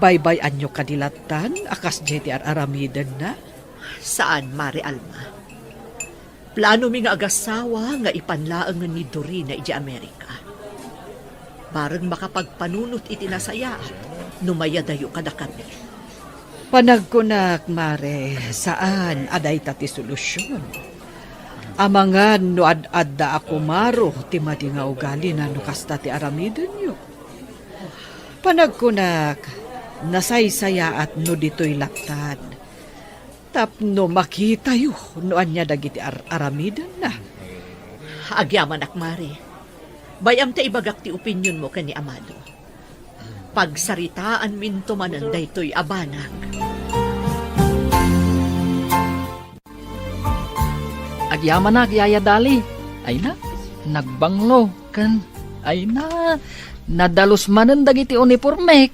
Baybay-anyo kadi lattan a kasdiay ti ar-aramidenna? Saan, Mare Alma. Planomi nga agasawa nga ipan laengen ni Dorina idiay Amerika. Bareng makapagpanunot iti nasayaat no mayadayo kadakami. Panagkunak, Mare, saan a dayta ti solusion. Amangan no ad-adda a kumaro ti madi nga ugalina no kasta ti aramidenyo. Panagkunak, nasaysayaat no ditoy lattan. Tapno makitayo no ania dagiti ar-aramidenna. Agyamanak, Mare. Bay-am ta ibagak ti opinionmo ken ni Amado. Pagsaritaanminto manen daytoy a banag. Agyamanak, Yaya Dali. Ay na, nagbanglo. Ken, ay na, nadalus manen dagiti unipormek.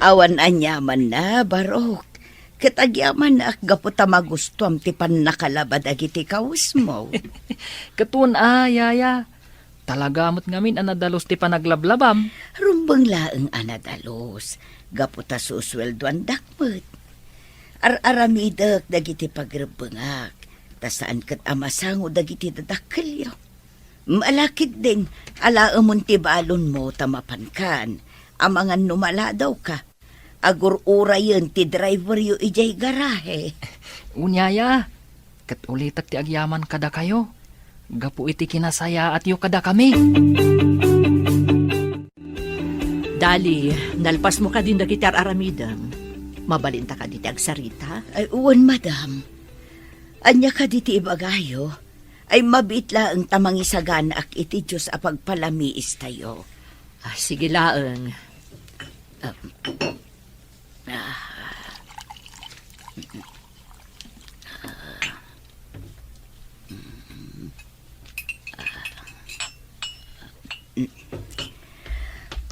Awan aniamanna, Barok. Ket agyamanak gapu ta magustuam ti pannakalaba dagiti kawesmo. Ket wen a, Yaya. Talaga met ngamin a nadalus ti panaglablabam. Rumbeng laeng a nadalus, gapu ta susueldoandak met. Ar-aramidek dagiti pagrebbengak, ta saan ket a masango dagiti dadakkelyo. Ala ketdin, alaemon ti balonmo ta mapankan, amangan no maladawka. Agur-urayen ti driveryo idiay garahe. Wen a, ket ulitek ti agyaman kadakayo, gapu iti kinasayaatyo kadakami. Dali, nalpasmo kadin dagiti ar-aramidem? Mabalinta kadi ti agsarita? Ay, wen, madam. Ania kadi ti ibagayo? Ay, mabiit laeng ta mangisaganaak iti Dios a pagpalamiistayo. Ah, sige laeng. Ah, ah.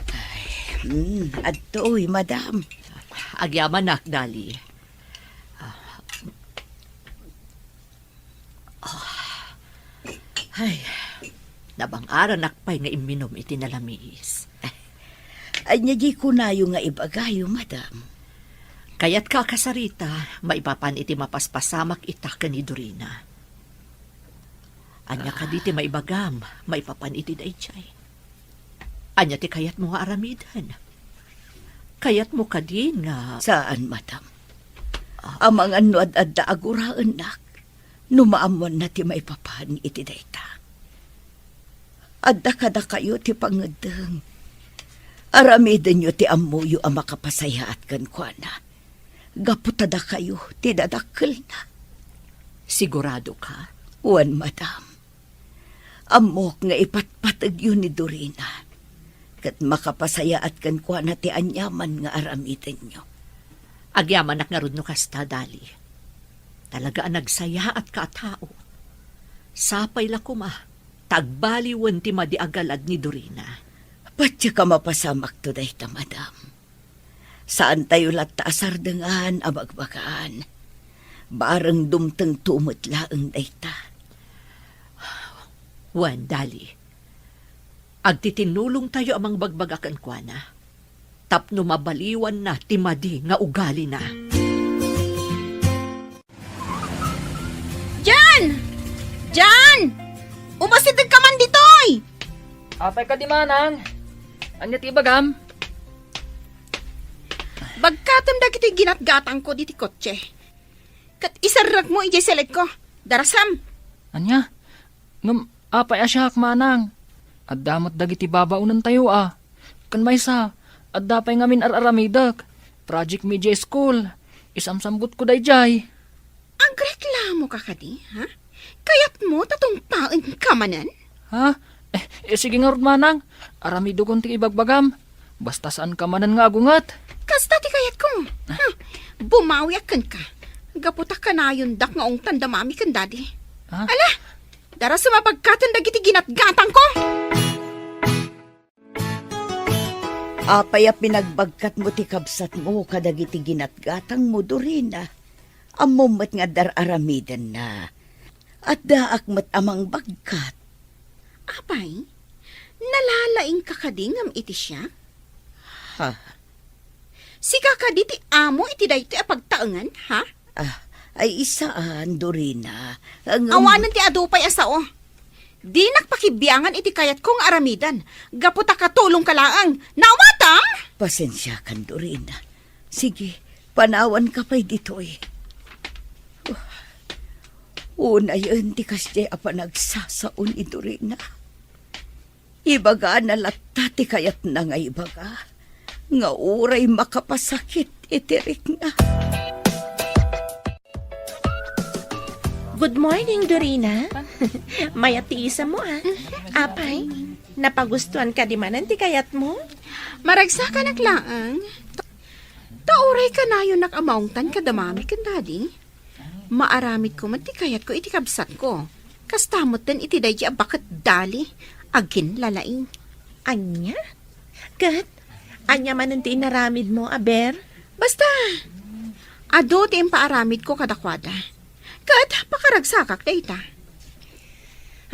Ay, mm, adtoy, madam. Agyamanak, Dali. Ah. Ah. Ay, nabang-aranak pay nga imminom iti nalamiis. Ania di kunayo nga ibagayo, madam? Kayatka a kasarita, maipapan iti mapaspasamak ita ken ni Dorina. Ania kadi ti maibagam maipapan iti daydiay? Ania ti kayatmo nga aramiden? Kayatmo kadi nga... Saan, madam. Ah. Amangan no ad-adda a guraennak, no maammoanna ti maipapan iti dayta. Adda kadakayo ti pangeddeng. Aramidenyo ti ammoyo a makapasayaat kenkuana. Gapu ta dakayo ti dadakkelna. Siguradoka? Wen, madam. Ammok nga ipatpategyo ni Dorina, ket makapasayaat kenkuana ti aniaman nga aramidenyo. Agyamanak ngarud no kasta, Dali. Talaga a nagsayaatka a tao. Sapay la koma ta agbaliwen ti madi a galad ni Dorina. Patiek a mapasamakto dayta, madam. Saantayo latta a sardengan a bagbagaan. Bareng dumtengto met laeng dayta. Wen, Dali, agtitinnulongtayo a mangbagbaga kenkuana tapno mabaliwanna ti madi nga ugalina. Jan! Jan! Umasidegka man ditoy! Apay kadi, manang? Ania ti ibagam? Bagkatem dagiti ginatgatangko diti kotse. Ket iserrekmo idiay seledko. Darasem. Ania? Ngem apay a siak, manang? Adda met dagiti babaonentayo a. Ken maysa, adda pay ngamin ar-aramidek. Project mi idiay school. Isamsambutko daydiay. Agreklamoka kadi, ha? Kayatmo ta tungpaenka manen? Ha? Eh, eh, sige ngarud, manang. Aramidekon ti ibagbagam. Basta saanka manen nga agunget. Kasta ti kayatko. Ha? Bumawiak kenka. Gapu ta kanayondak nga ungtan da mami ken dadi. Ha? Ala, darasem a bagkaten dagiti ginatgatangko. Apay a pinagbagkatmo ti kabsatmo kadagiti ginatgatangmo, Dorina? Ammom met nga adda ar-aramidenna. Addaak met a mangbagkat. Apay, nalalaingka kadi ngem iti siak? Ha? Sika kadi ti amo iti daytoy a pagtaengan, ha? Ah, ay, saan, Dorina. Ngem awanen ti adu pay a sao. Dinak pakibiangan iti kayatko nga aramiden, gapu ta katulongka laeng. Naawatam? Pasensiakan, Dorina. Sige, panawanka pay ditoy. Unayen ti kasdiay a panagsasao ni Dorina. Ibagana latta ti kayatna nga ibaga, nga uray makapasakit iti rikna. Good morning, Dorina. Mayat ti isammo, ah. Apay, napagustuan kadi manen ti kayatmo? Maragsakanak laeng. Ta uray kanayonnak a maungtan kada mami ken daddy. Maaramidko met ti kayatko iti kabsatko. Kasta metten iti daydi a baket dali, aginlalaing. Ania? Ket ania manen ti inaramidmo, aber? Basta, adu ti impaaramidko kadakuada. Ket pakaragsakak dayta.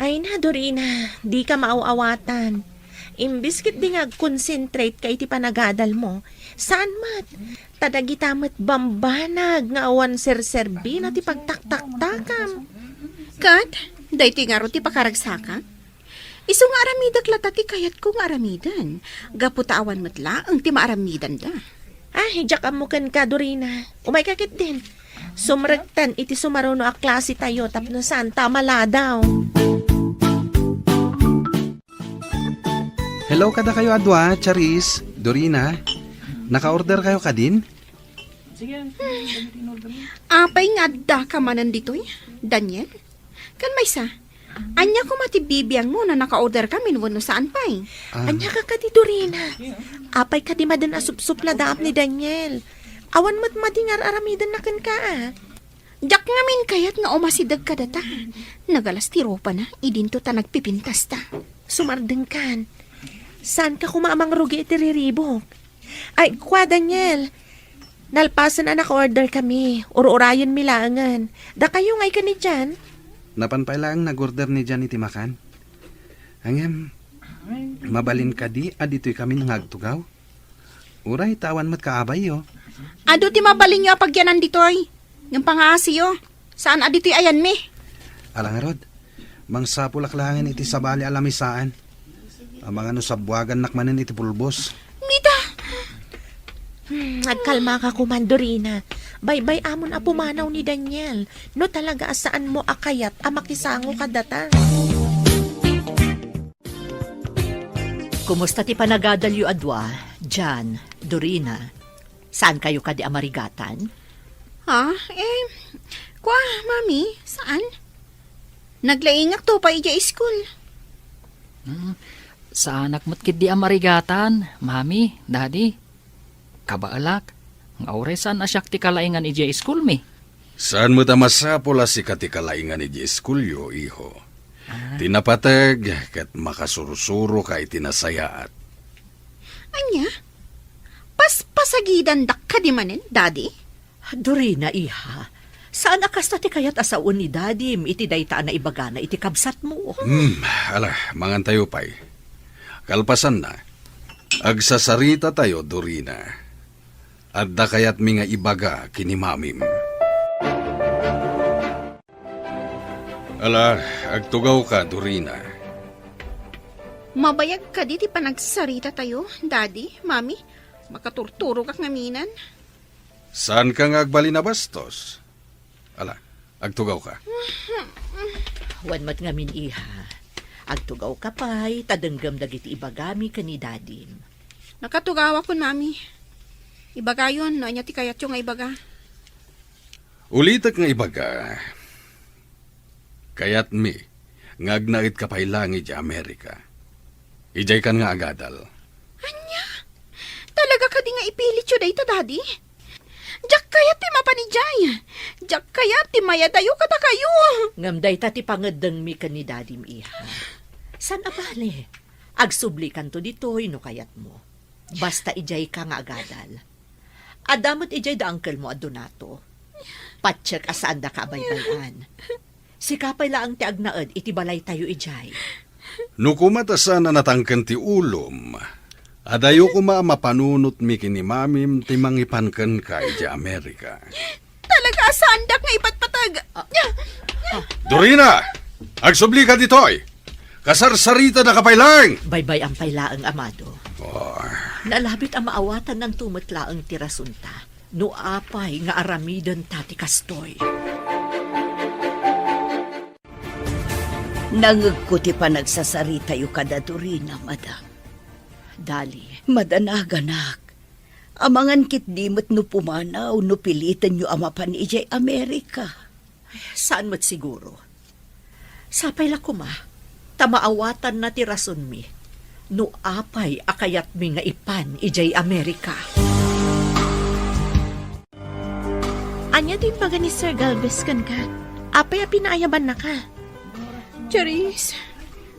Ay na, Dorina, dika maaw-awatan. Imbes ketdi nga agconcentrate ka iti panagadalmo, saan met. Ta dagita met bambanag nga awan serserbina ti pagtaktaktakam. Ket, daytoy ngarud ti pakaragsakak. Isu nga aramidek latta ti kayatko nga aramiden, gapu ta awan met laeng ti maaramidenda. Ah, diak ammo kenka, Dorina. Umayka ketdin. Sumrektan iti sumaruno a klase tayo tapno saan ta maladaw. Hello kadakayo a dua, Charis, Dorina. Naka-order kayo kadin? Apay nga addaka manen ditoy, Daniel? Ken maysa, ania koma ti bibiangmo no naka-order kamin wenno saan pay? Ah. Ania ka kadi, Dorina? Apay kadi maden a supsupladaam ni Daniel? Awan met madi nga ar-aramidenna kenka, a? Diak ngamin kayat nga umasideg kadata. Nagalas ti rupana, idinto ta nagpipintasta. Sumardengkan. Saanka koma a mangrugi iti riribuk? Ay, kua, Daniel. Nalpasen a naka-order kami. Ur-urayenmi laengen. Dakayo ngay ken ni Jan? Napan pay laeng nag-order ni Jan iti makan. Ngem, mabalin kadi a ditoy kami nga agtugaw? Uray ta awan met kaabayyo. Adu ti mabalinyo a pagyanan ditoy. Ngem pangaasiyo, saan a ditoy ayanmi. Ala ngarud, mangsapulak laengen iti sabali a lamisaan. Amangan no sabbuagannak manen iti pulbos. Mita! Hmm, agkalmaka koman, Dorina. Baybay-amon a pumanaw ni Daniel. No talaga a saanmo a kayat a makisango kadata. Kumusta ti panagadalyo a dua, Jan, Dorina? Saan kayo kadi a marigatan? Ha? Eh, kua, Mami, saan? Naglaingak to pay idiay school. Hmm, saanak met ketdi a marigatan, Mami, Daddy. Kabaelak, nga uray saan a siak ti kalaingan idiay school mi. Saan met a masapul a sika ti kalaingan idiay schoolyo, iho. Ah. Ti napateg ket makasursuroka iti nasayaat. Ania? Paspasagidandak kadi manen, Daddy? Dorina, iha, saan a kasta ti kayat a sawen ni Dadim iti dayta a naibagana iti kabsatmo? Hmm, ala, mangantayo pay. Kalpasanna, agsasarita tayo, Dorina. Adda kayatmi nga ibaga ken ni Mamim. Ala, agtugawka, Dorina. Mabayag kadi ti panagsarita tayo, Daddy, Mami? Makaturturogak ngaminen. Saanka nga agbalin a bastos? Ala, agtugawka. Wen met ngamin, iha. Agtugawka pay, ta denggem dagiti ibagami ken ni Dadim. Nakatugawakon, Mami. Ibagayon no ania ti kayatyo nga ibaga. Ulitek nga ibaga, kayatmi nga agnaedka pay laeng idiay Amerika. Idiaykan nga agadal. Ania? Talaga kadi nga ipilityo dayta, Daddy? Diak kayat ti mapan idiay. Diak kayat ti mayadayo kadakayo. Ngem dayta ti pangeddengmi ken ni Dadim, iha. Saan a bale? Agsublikanto ditoy no kayatmo. Basta idiayka nga agadal. Adda met idiay da uncle mo a Donato. Patiek a saandaka a baybay-an. Sika pay laeng ti agnaed iti balaytayo idiay. No koma ta saan a natangken ti ulom, adayo koma a mapanunotmi ken ni Mamim ti mangipan kenka idiay Amerika. Talaga a saandak nga ipatpateg. Ah. Dorina! Agsublika ditoy! Kasarsaritadaka pay laeng! Baybay-am pay laeng, Amado. Oh. Nalabit a maawatannanto met laeng ti rasunta no apay nga aramidenta ti kastoy. Nangegko ti panagsasaritayo kada Dorina, madam. Dali. Madanaganak. Amangan ketdi met no pumanaw no pilitenyo a mapan idiay Amerika. Saan met siguro. Sapay la koma, ta maawatanna ti rasonmi no apay a kayatmi nga ipan idiay Amerika. Ania ti imbaga ni Sir Galvez kenka? Apay a pinaayabannaka? Charis,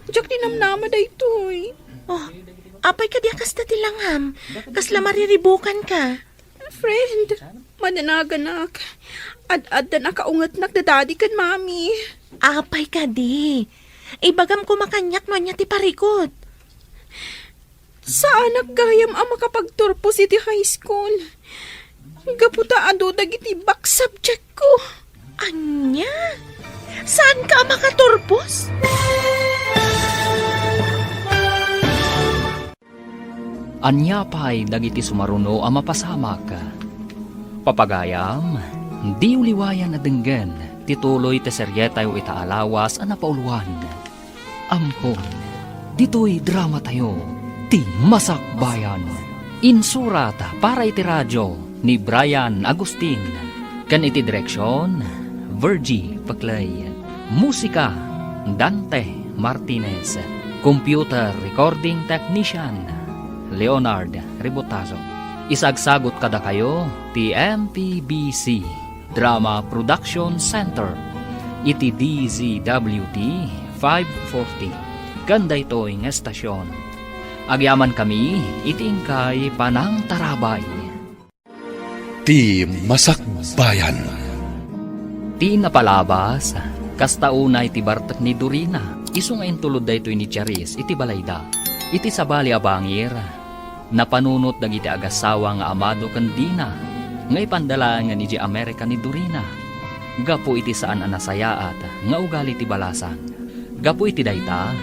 diak dinamnama daytoy. Oh, apay kadi a kasta ti langam? Kasla mariribukanka? Friend, madanaganak. Ad-addan a kaungetnak da Daddy ken Mommy. Apay kadi? Ibagam koma kaniak no ania ti parikut. Saanak gayam a makapagturpos iti high school. Gapu ta adu dagiti back subject ko. Ania? Saanka a makaturpos? Ania pay dagiti sumaruno a mapasamak? Papagayam, diyo liwayan a denggen ti tuloy ti serietayo ita a lawas a napauluan. Ampon, ditoy dramatayo, ti Masakbayan. Insurat para iti radio ni Brian Agustin, ken iti direksion, Virgie Peclay. Musika, Dante Martinez. Computer recording technician, Leonard Ributazo. Isagsagut kadakayo ti M P B C Drama Production Center iti D Z W T five forty. Ken daytoy nga estasion, agyamankami iti inkay panangtarabay. Ti Masakbayan. Ti napalabas, kasta unay ti bartek ni Dorina, isu nga intulod daytoy ni Charis iti balayda. Iti sabali a bangir, napanunot dagiti agassawa nga Amado ken Dina nga ipanda laengen idiay Amerika ni Dorina gapu iti saan a nasayaat nga ugali ti balasang. Gapu iti dayta,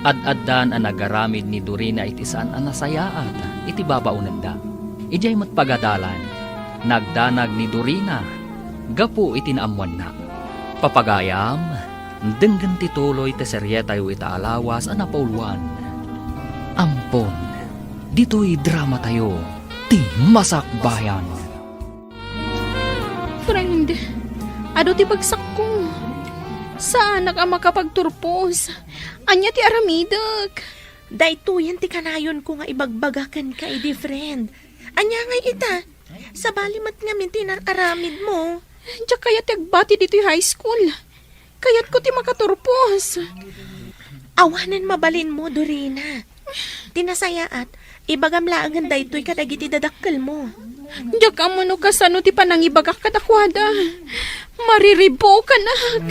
ad-addan a nagaramid ni Dorina iti saan a nasayaat iti babaonenda. Idiay met pagadalan, nagdanag ni Dorina gapu iti naammoanna. Papagayam, denggen ti tuloy ti serietayo ita a lawas a napauluan. Ampon, ditoy dramatayo, ti Masakbayan. Friend, adu ti bagsakko. Saanak a makapagturpos. Ania ti aramidek? Daytoyen ti kanayonko nga ibagbaga kenka idi, friend. Ania ngay ita? Sabali met ngamin ti inar-aramidmo. Diak kayat ti agbati ditoy high school. Kayatko ti makaturpos. Awanen mabalinmo, Dorina. Ti nasayaat, ibagam laengen daytoy kadagiti dadakkelmo. Diak ammo no kasano ti panangibagak kadakuada. Mariribukanak.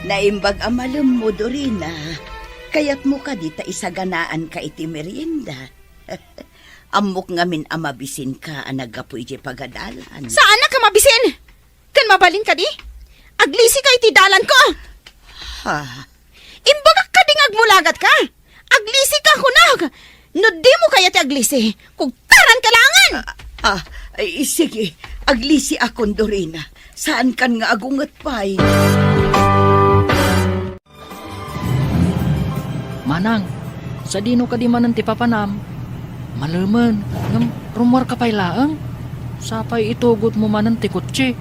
Naimbag a malemmo, Dorina. Kayatmo kadi ta isaganaanka iti merienda? Ammok ngamin a mabisinka a naggapu idiay pagadalan. Saanak a mabisin? Ken mabalin kadi? Aglisika iti dalanko! Ha? Imbagak kadi nga agmulagatka? Aglisika, kunak! No dimo kayat ti aglisi, kugtaranka laengen! Ah, ah, ay, sige, aglisiakon, Dorina. Saankan nga agunget pay. Manang, sadino kadi manen ti papanam? Malemen, ngem rummuarka pay laeng? Sapay itugotmo manen ti kotse.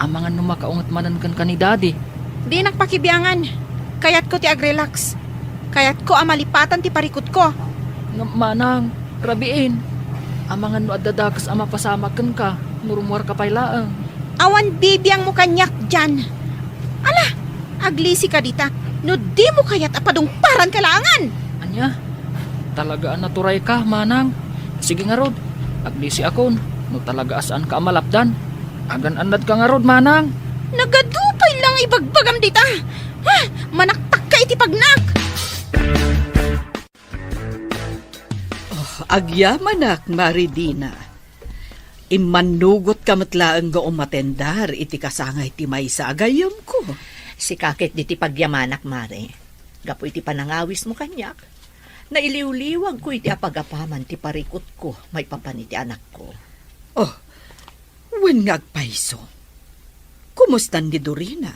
Amangan no makaunget manen kenka ni Daddy. Dinak pakibiangan. Kayatko ti agrelax. Kayatko a malipatan ti parikutko. Ngem manang, rabiin. Amangan no adda dakes a mapasamak kenka no rummuarka pay laeng. Awan bibiangmo kaniak, Jan. Ala, aglisika dita. No dimo kayat a padungparanka laengen! Ania? Talaga a naturayka, manang? Sige ngarud, aglisiakon, no talaga a saanka a malapdan. Agan-annadka ngarud, manang. Nagadu pay la nga ibagbagam dita! Ha? Manaktakka iti pagnak! Oh, agyamanak, Mari Dina. Immannugotka met laeng nga umatendar iti kasangay ti maysa a gayyemko. Sika ket diti pagyamanak, Mare. Gapu iti panangawismo kaniak, nailiwliwagko iti apagapaman ti parikutko maipapan iti anakko. Oh, wen nga agpayso. Kumustan ni Dorina?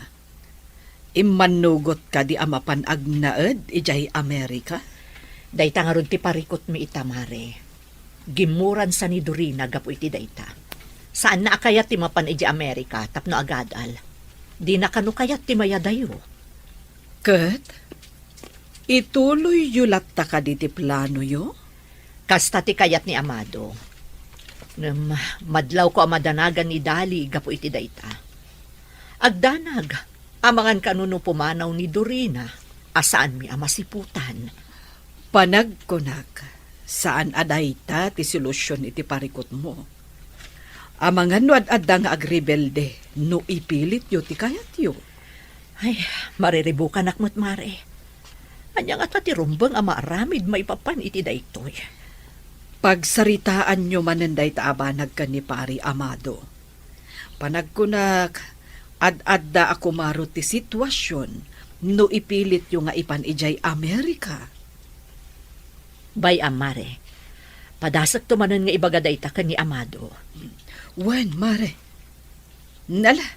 Immannugot kadi a mapan agnaed idiay Amerika? Dayta ngarud ti parikutmi ita, Mare. Gimmuransa ni Dorina gapu iti dayta. Saanna a kayat ti mapan idiay Amerika tapno agadal. Dina kano kayat ti mayadayo. Ket, ituloyyo latta kadi ti planoyo? Kasta ti kayat ni Amado. Ngem madlawko a madanagan ni Dali gapu iti dayta. Agdanag, amangan kano no pumanaw ni Dorina a saanmi a masiputan. Panagkunak, saan a dayta ti solusion iti parikutmo. Amangan no ad-adda nga agrebelde no ipilityo ti kayatyo. Ay, mariribukanak met, Mare. Ania ngata ti rumbeng a maaramid maipapan iti daytoy? Pagsaritaanyo manen dayta a banag ken ni Pari Amado. Panagkunak, ad-adda a kumaro ti situasion no ipilityo nga ipan idiay Amerika. Bay-am, Mare. Padasekto manen nga ibaga dayta ken ni Amado. Wen, Mare. Nala,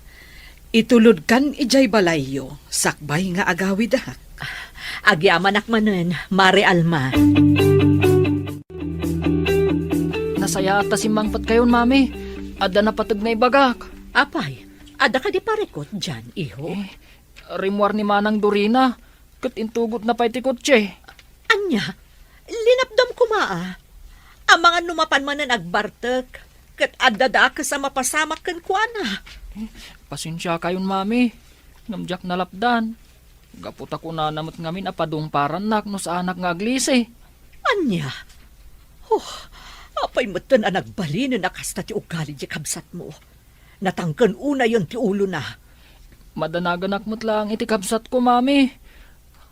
itulodkan idiay balayyo, sakbay nga agawidak. Agyamanak manen, Mare Alma. Nasayaat ta simmangpetkayon, Mami. Adda napateg nga ibagak. Apay, adda kadi parikut dian, iho? Eh, rimmuar ni Manang Dorina, ket intugotna pay ti kotse. Ania? Linapdam koma a. Amangan no mapan manen agbartek, ket adda dakes a mapasamak kenkuana. Pasensiakayon, Mami, ngem diak nalapdan. Gapu ta kunana met ngamin a padungparannak no saanak nga aglisi. Ania? Oh, apay metten a nagbalinen a kasta ti ugali ti kabsatmo? Natangken unayen ti ulona. Madanaganak met laeng iti kabsatko, Mami.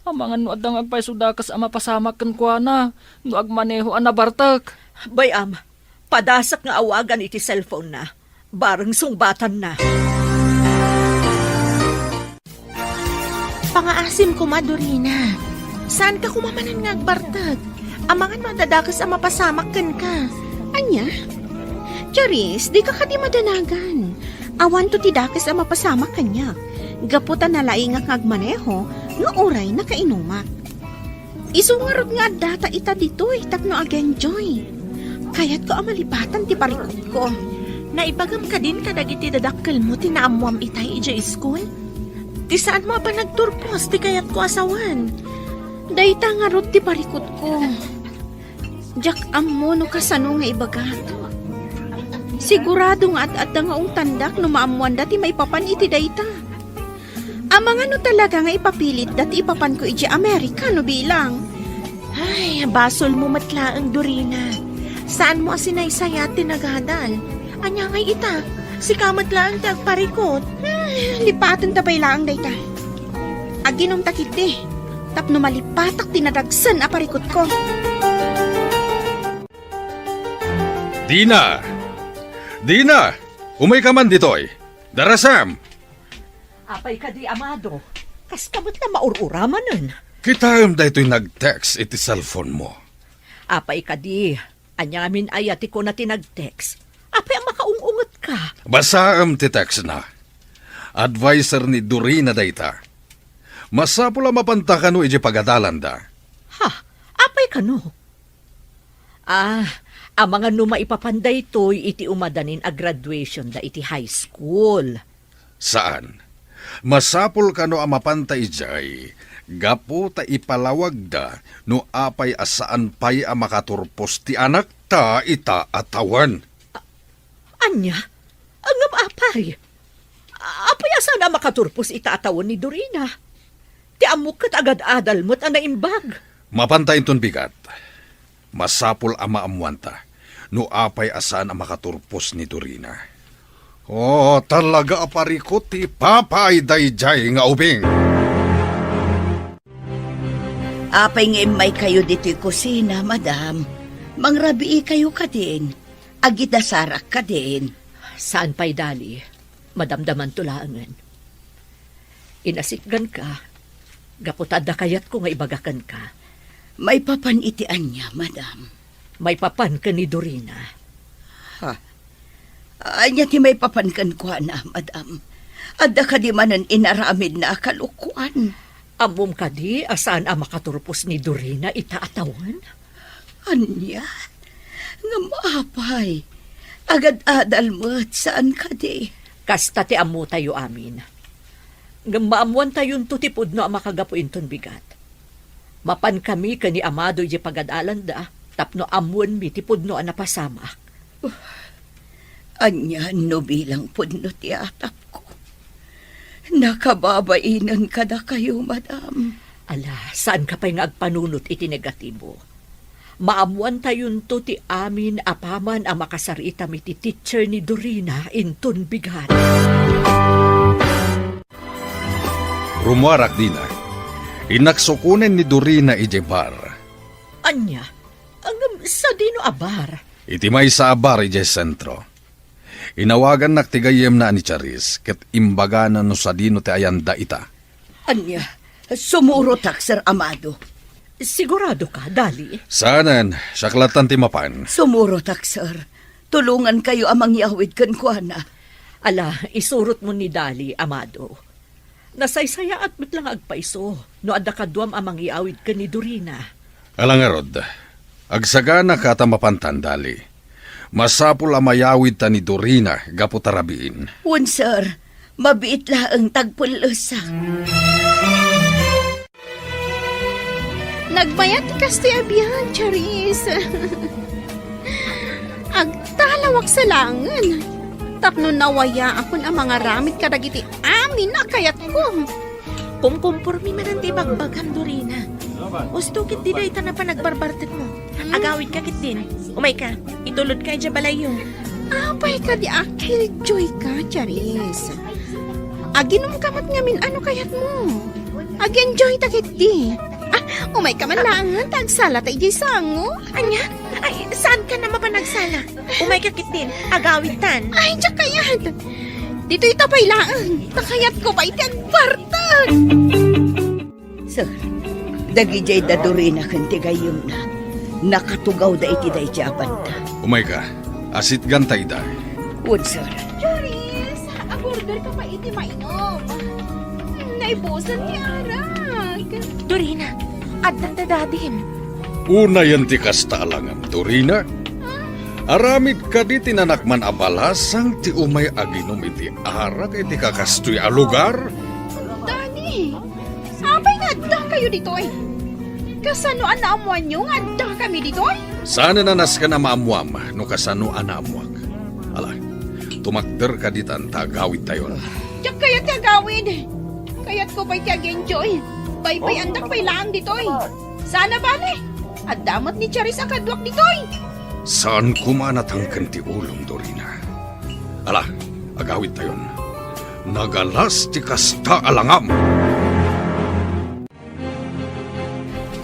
Amangan no adda nga agpayso dakes a mapasamak kenkuana no agmaneho a nabartek. Bay-am, padasek nga awagan iti cellphone-na. Bareng sungbatanna. Pangaasim koma, Dorina. Saanka koma manen nga agbartek? Amangan no adda dakes a mapasamak kenka. Ania? Charis, dika kadi madanagan. Awanto ti dakes a mapasamak kaniak. Gapu ta nalaingak nga agmaneho, nga uray nakainumak. Isu ngarud nga addata ita ditoy tapno ag-enjoy. Kayatko a malipatan ti parikutko. Naibagam kadin kadagiti dadakkelmo ti naammoam itay idiay iskul? Ti saanmo a panagturpos ti kayatko a sawen. Dayta ngarud ti parikutko. Diak ammo no kasano nga ibagak. Sigurado nga ad-adda nga ungtandak no maammoanda ti maipapan iti dayta. Amangan no talaga nga ipapilitda ti ipapanko idiay Amerika no bilang. Ay, basolmo met laeng, Dorina. Saanmo a sinaysayat ti nagadal. Ania ngay ita? Sika met laeng ti agparikut. Hmm, lipatenta pay laeng dayta. Aginumta ketdi tapno malipatak ti nadagsen a parikutko. Dina! Dina! Umayka man ditoy! Darasam! Apay kadi, Amado? Kaska met la maur-uramanen. Kitaem daytoy nag-text iti cellphone-mo. Apay kadi? Ania ngamin aya ti kuna ti nag-text? Apay a makaung-ungetka? Basaem ti text-na. Adviser ni Dorina dayta. Masapul a mapanta kano idiay pagadalanda. Ha? Apay kano? Ah, amangan no maipapan daytoy iti umadanin a graduation-da iti high school. Saan. Masapul kano a mapanta idiay, gapu ta ipalawagda no apay a saan pay a makaturpos ti anakta ita a tawen. A-, ania? Ngem apay? Apay a saan a makaturpos ita a tawen ni Dorina? Ti Ammok ket agad-adal met a naimbag. Mapanta inton bigat. Masapul a maammoanta no apay a saan a makaturpos ni Dorina. Oh, talaga a parikut ti ipapay daydiay nga ubing. Apay nga immaykayo ditoy kusina, madam? Mangrabiikayo kadin? Agidasarak kadin? Saan pay, Dali. Madamdamanto laengen. Inasitganka, gapu ta adda kayatko nga ibaga kenka. Maipapan iti ania, madam? Maipapan ken ni Dorina. Ha? Ania ti maipapan kenkuana, madam? Adda kadi manen inaramidna a kalokuan? Ammom kadi a saan a makaturpos ni Dorina ita a tawen? Ania? Ngem apay? Agad-adal met, saan kadi? Kasta ti ammotayo amin. Ngem maammoantayonto ti pudno a makagapu inton bigat. Mapankami ken ni Amado idiay pagad-alanda tapno ammoenmi ti pudno a napasamak. Ania no bilang pudno ti atapko? Nakababainen kadakayo, madam. Ala, saanka pay nga agpanunot iti negatibo. Maammoantayonto ti amin apaman a makasaritam iti teacher ni Dorina inton bigat. Rummuarak dina. Innak sukonen ni Dorina idiay bar. Ania? Ngem sadino a bar? Iti maysa a bar idiay sentro. Inawagannak ti gayyemna a ni Charis ket imbagana no sadino ti ayanda ita. Ania? Sumurotak, Sir Amado. Siguradoka, Dali? Saanen, siak lattan ti mapan. Sumurotak, sir. Tulongankayo a mangyawid kenkuana. Ala, isurotmo ni Dali, Amado. Nasaysayaat met la nga agpayso no adda kaduam a mangyawid ken ni Dorina. Ala ngarud, agsaganaka ta mapantan, Dali. Masapul a mayawidta ni Dorina gapu ta rabiin. Wen, sir. Mabiit laeng ta agpellesak. Nagbayag ti kastoy a biag, Charis. Agtalawak sa laengen tapno nawayaakon a mangaramid kadagiti amin a kayatko. Kumkumpormi manen ti ibagbagam, Dorina. Usto ketdi dayta a panagbarbartekmo. Agawidka ketdin. Umayka, itulodka idiay balayyo. Apay kadi a killjoyka, Charis? Aginumka met ngamin a no kayatmo. Ag-enjoyta ketdi. Ah, umayka man laengen ta agsalata idiay sango. Ania? Ay, saankan a mapan agsala? Umayka ketdin, agawidtan. Ay, diak kayat. Ditoyta pay laeng, ta kayatko pay ti agbartek. Sir, dagidiay da Dorina ken ti gayyemna, nakatugawda iti daydiay a banda. Umayka, asitganta ida. Wen, sir. Charis, agorderka pay iti mainom. Naibusen ti arak. Dorina, addan da dadim. Unayen ti kasta a langam, Dorina. Aramid kadi ti nanakman a balasang ti umay aginom iti arak iti kakastoy a lugar? Dani, apay nga addakayo ditoy? Kasano a naammoanyo nga addakami ditoy? Saan a nasken a maammoam no kasano a naammoak. Ala, tumakderka ditan ta agawidtayon. Diak kayat ti agawid. Kayatko pay ti ag-enjoy. Paypayandak pay laeng ditoy. Saan a bale, adda met ni Charis a kaduak ditoy. Saan koma a natangken ti ulom, Dorina. Ala, agawidtayon. Nagalas ti kasta a langam.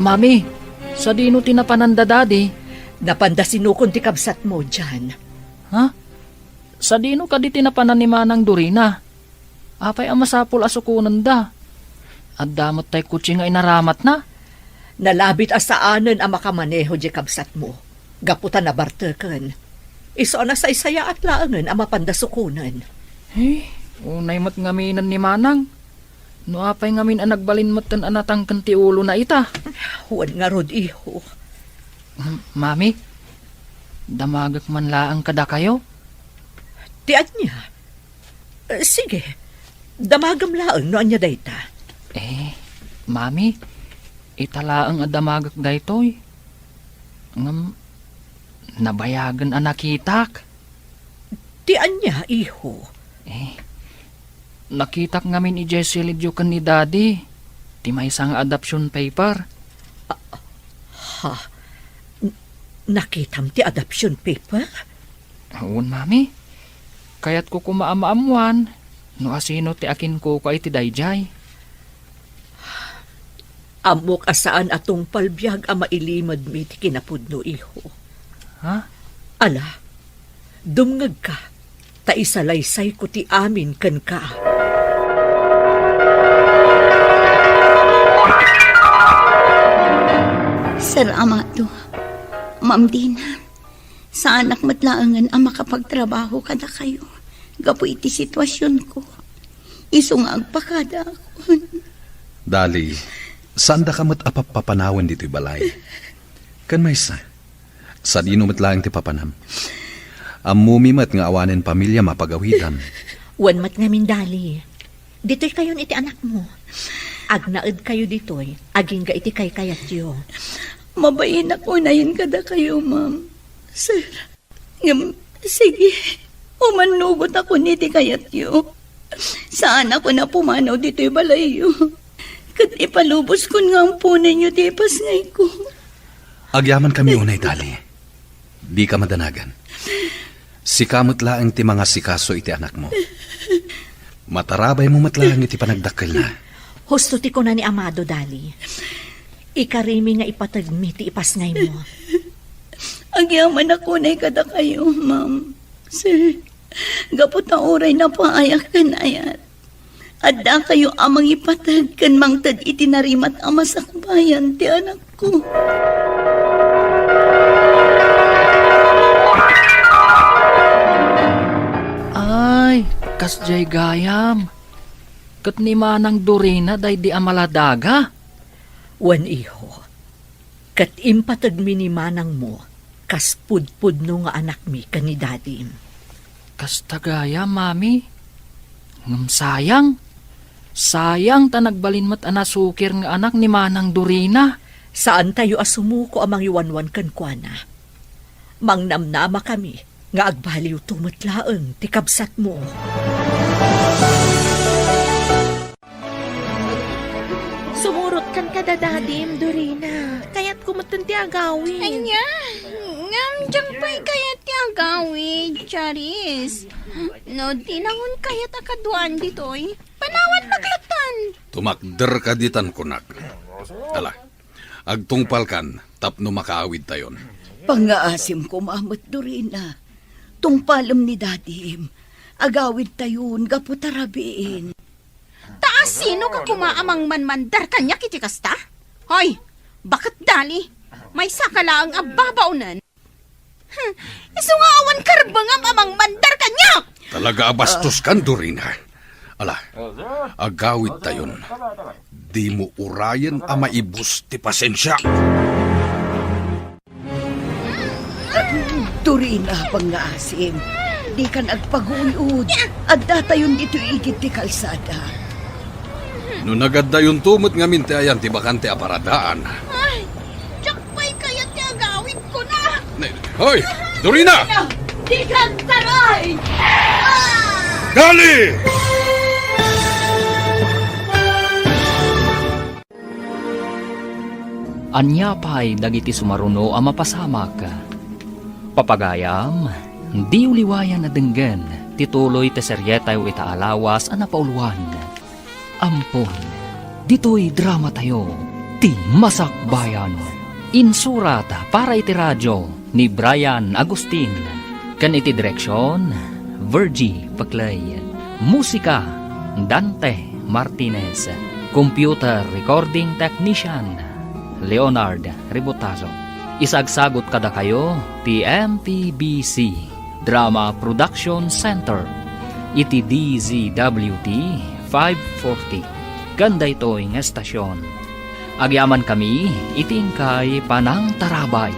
Mami, sadino ti napanan da Dadi? Napanda sinukon ti kabsatmo, Jan. Ha? Sadino kadi ti napanan ni Manang Dorina? Apay a masapul a sukonenda? Adda met tay kotse nga inaramatna? Nalabit a saanen a makamaneho diay kabsatmo, gapu ta nabarteken. Isu a nasaysayaat laengen a mapanda sukonen. Eh, unay met ngaminen ni Manang. No apay ngamin a nagbalin metten a natangken ti ulona ita? Wen ngarud, iho. M-, Mami, damagek man laeng kadakayo? Ti ania? Eh, sige, damagem laeng no ania dayta. Eh, Mami, ita laeng a damagek daytoy. Ngem, nabayagen a nakitak. Ti ania, iho? Eh, nakitak ngamin idiay silidyo ken ni Daddy. ti maysa nga adoption paper. Ha? N-, nakitam ti adoption paper? Wen, Mami. Kayatko koma a maammoan no asino ti akinkukua iti daydiay. Ammok a saan a tungpal biag a mailimedmi ti kinapudno, iho. Ha? Ala, dumngegka, ta isalaysayko ti amin kenka. Sir Amado, Ma'am Dina, saanak met laengen a makapagtrabaho kadakayo gapu iti situasionko. Isu nga agpakadaakon. Dali, saandaka met a pappapanawen ditoy balay. Ken maysa, sadino met laeng ti papanam? Ammomi met nga awanen pamiliam a pagawidam. Wen met ngamin, Dali. Ditoykayon iti anakmo. Agnaedkayo ditoy, agingga iti kaykayatyo. Mabainak unayen kadakayo, ma'am. Sir, ngem, sige, umannugotakon iti kayatyo. Saanakon a pumanaw ditoy balayyo. Ket ipaluboskon nga amponenyo ti ipasngayko. Agyamankami unay, Dali. Dika madanagan. Sika met laeng ti mangasikaso iti anakmo. Matarabaymo met laeng iti panagdakkelna. Husto ti kuna ni Amado, Dali. Ikarimi nga ipategmi ti ipasngaymo. Agyamanak unay kadakayo, ma'am. Sir, gapu ta uray napaayak ken ayat, addakayo a mangipateg ken mangted iti narimat a masakbayan ti anakko. Ay, kasdiay gayam. Ket ni Manang Dorina daydi a maladaga? Wen, iho. Ket impategmi ni manangmo kas pudpudno nga anakmi ken ni dadim. Kasta gayam, Mami. Ngem sayang. Sayang ta nagbalin met a nasukir nga anak ni Manang Dorina. Saantayo a sumuko a mangiwanwan kenkuana. Mangnamnamakami nga agbaliwto met laeng ti kabsatmo. Sumurotkan kada dadim, Dorina. Kayatko metten ti agawid. Ania? Ngem diak pay kayat ti agawid, Charis. No di nangon kayat a kaduaan ditoy, panawannak latan. Tumakderka ditan kunak. Ala, agtungpalkan tapno makaawidtayon. Pangngaasim koma met, Dorina. Tungpalem ni dadim. Agawidtayon gapu ta rabiin. Ta asino ka koma a mangmanmandar kaniak iti kasta? Hoy, baket Dali, maysaka laeng a babaonen. Hmm, isu nga awan karbengam a mangmandar kaniak! Talaga a bastoskan, Dorina. Ala, agawidtayon. Dimo urayen a maibus ti pasensiak. Dorina, pangngaasim, dikan agpaguyod. Addatayon ditoy igid ti kalsada. No nagaddayonto met ngamin ti ayan ti bakante a paradaan. Ay, diak pay kayat ti agawidkona. Ne-, hoy, Dorina! Dikan taray! Dali! Ania pay dagiti sumaruno a mapasamak? Papagayam, diyo liwayan a denggen ti tuloy ti serietayo ita a lawas a napauluan. Ampon, ditoy dramatayo, Ti Masakbayan. Insurat para iti radio ni Brian Agustin, ken iti direksion, Virgie Peclay. Musika, Dante Martinez. Computer recording technician, Leonard Ributazo. Isagsagot kadakayo ti M P B C Drama Production Center iti D Z W T five forty. Ken daytoy nga estasion, agyamankami iti inkay panangtarabay.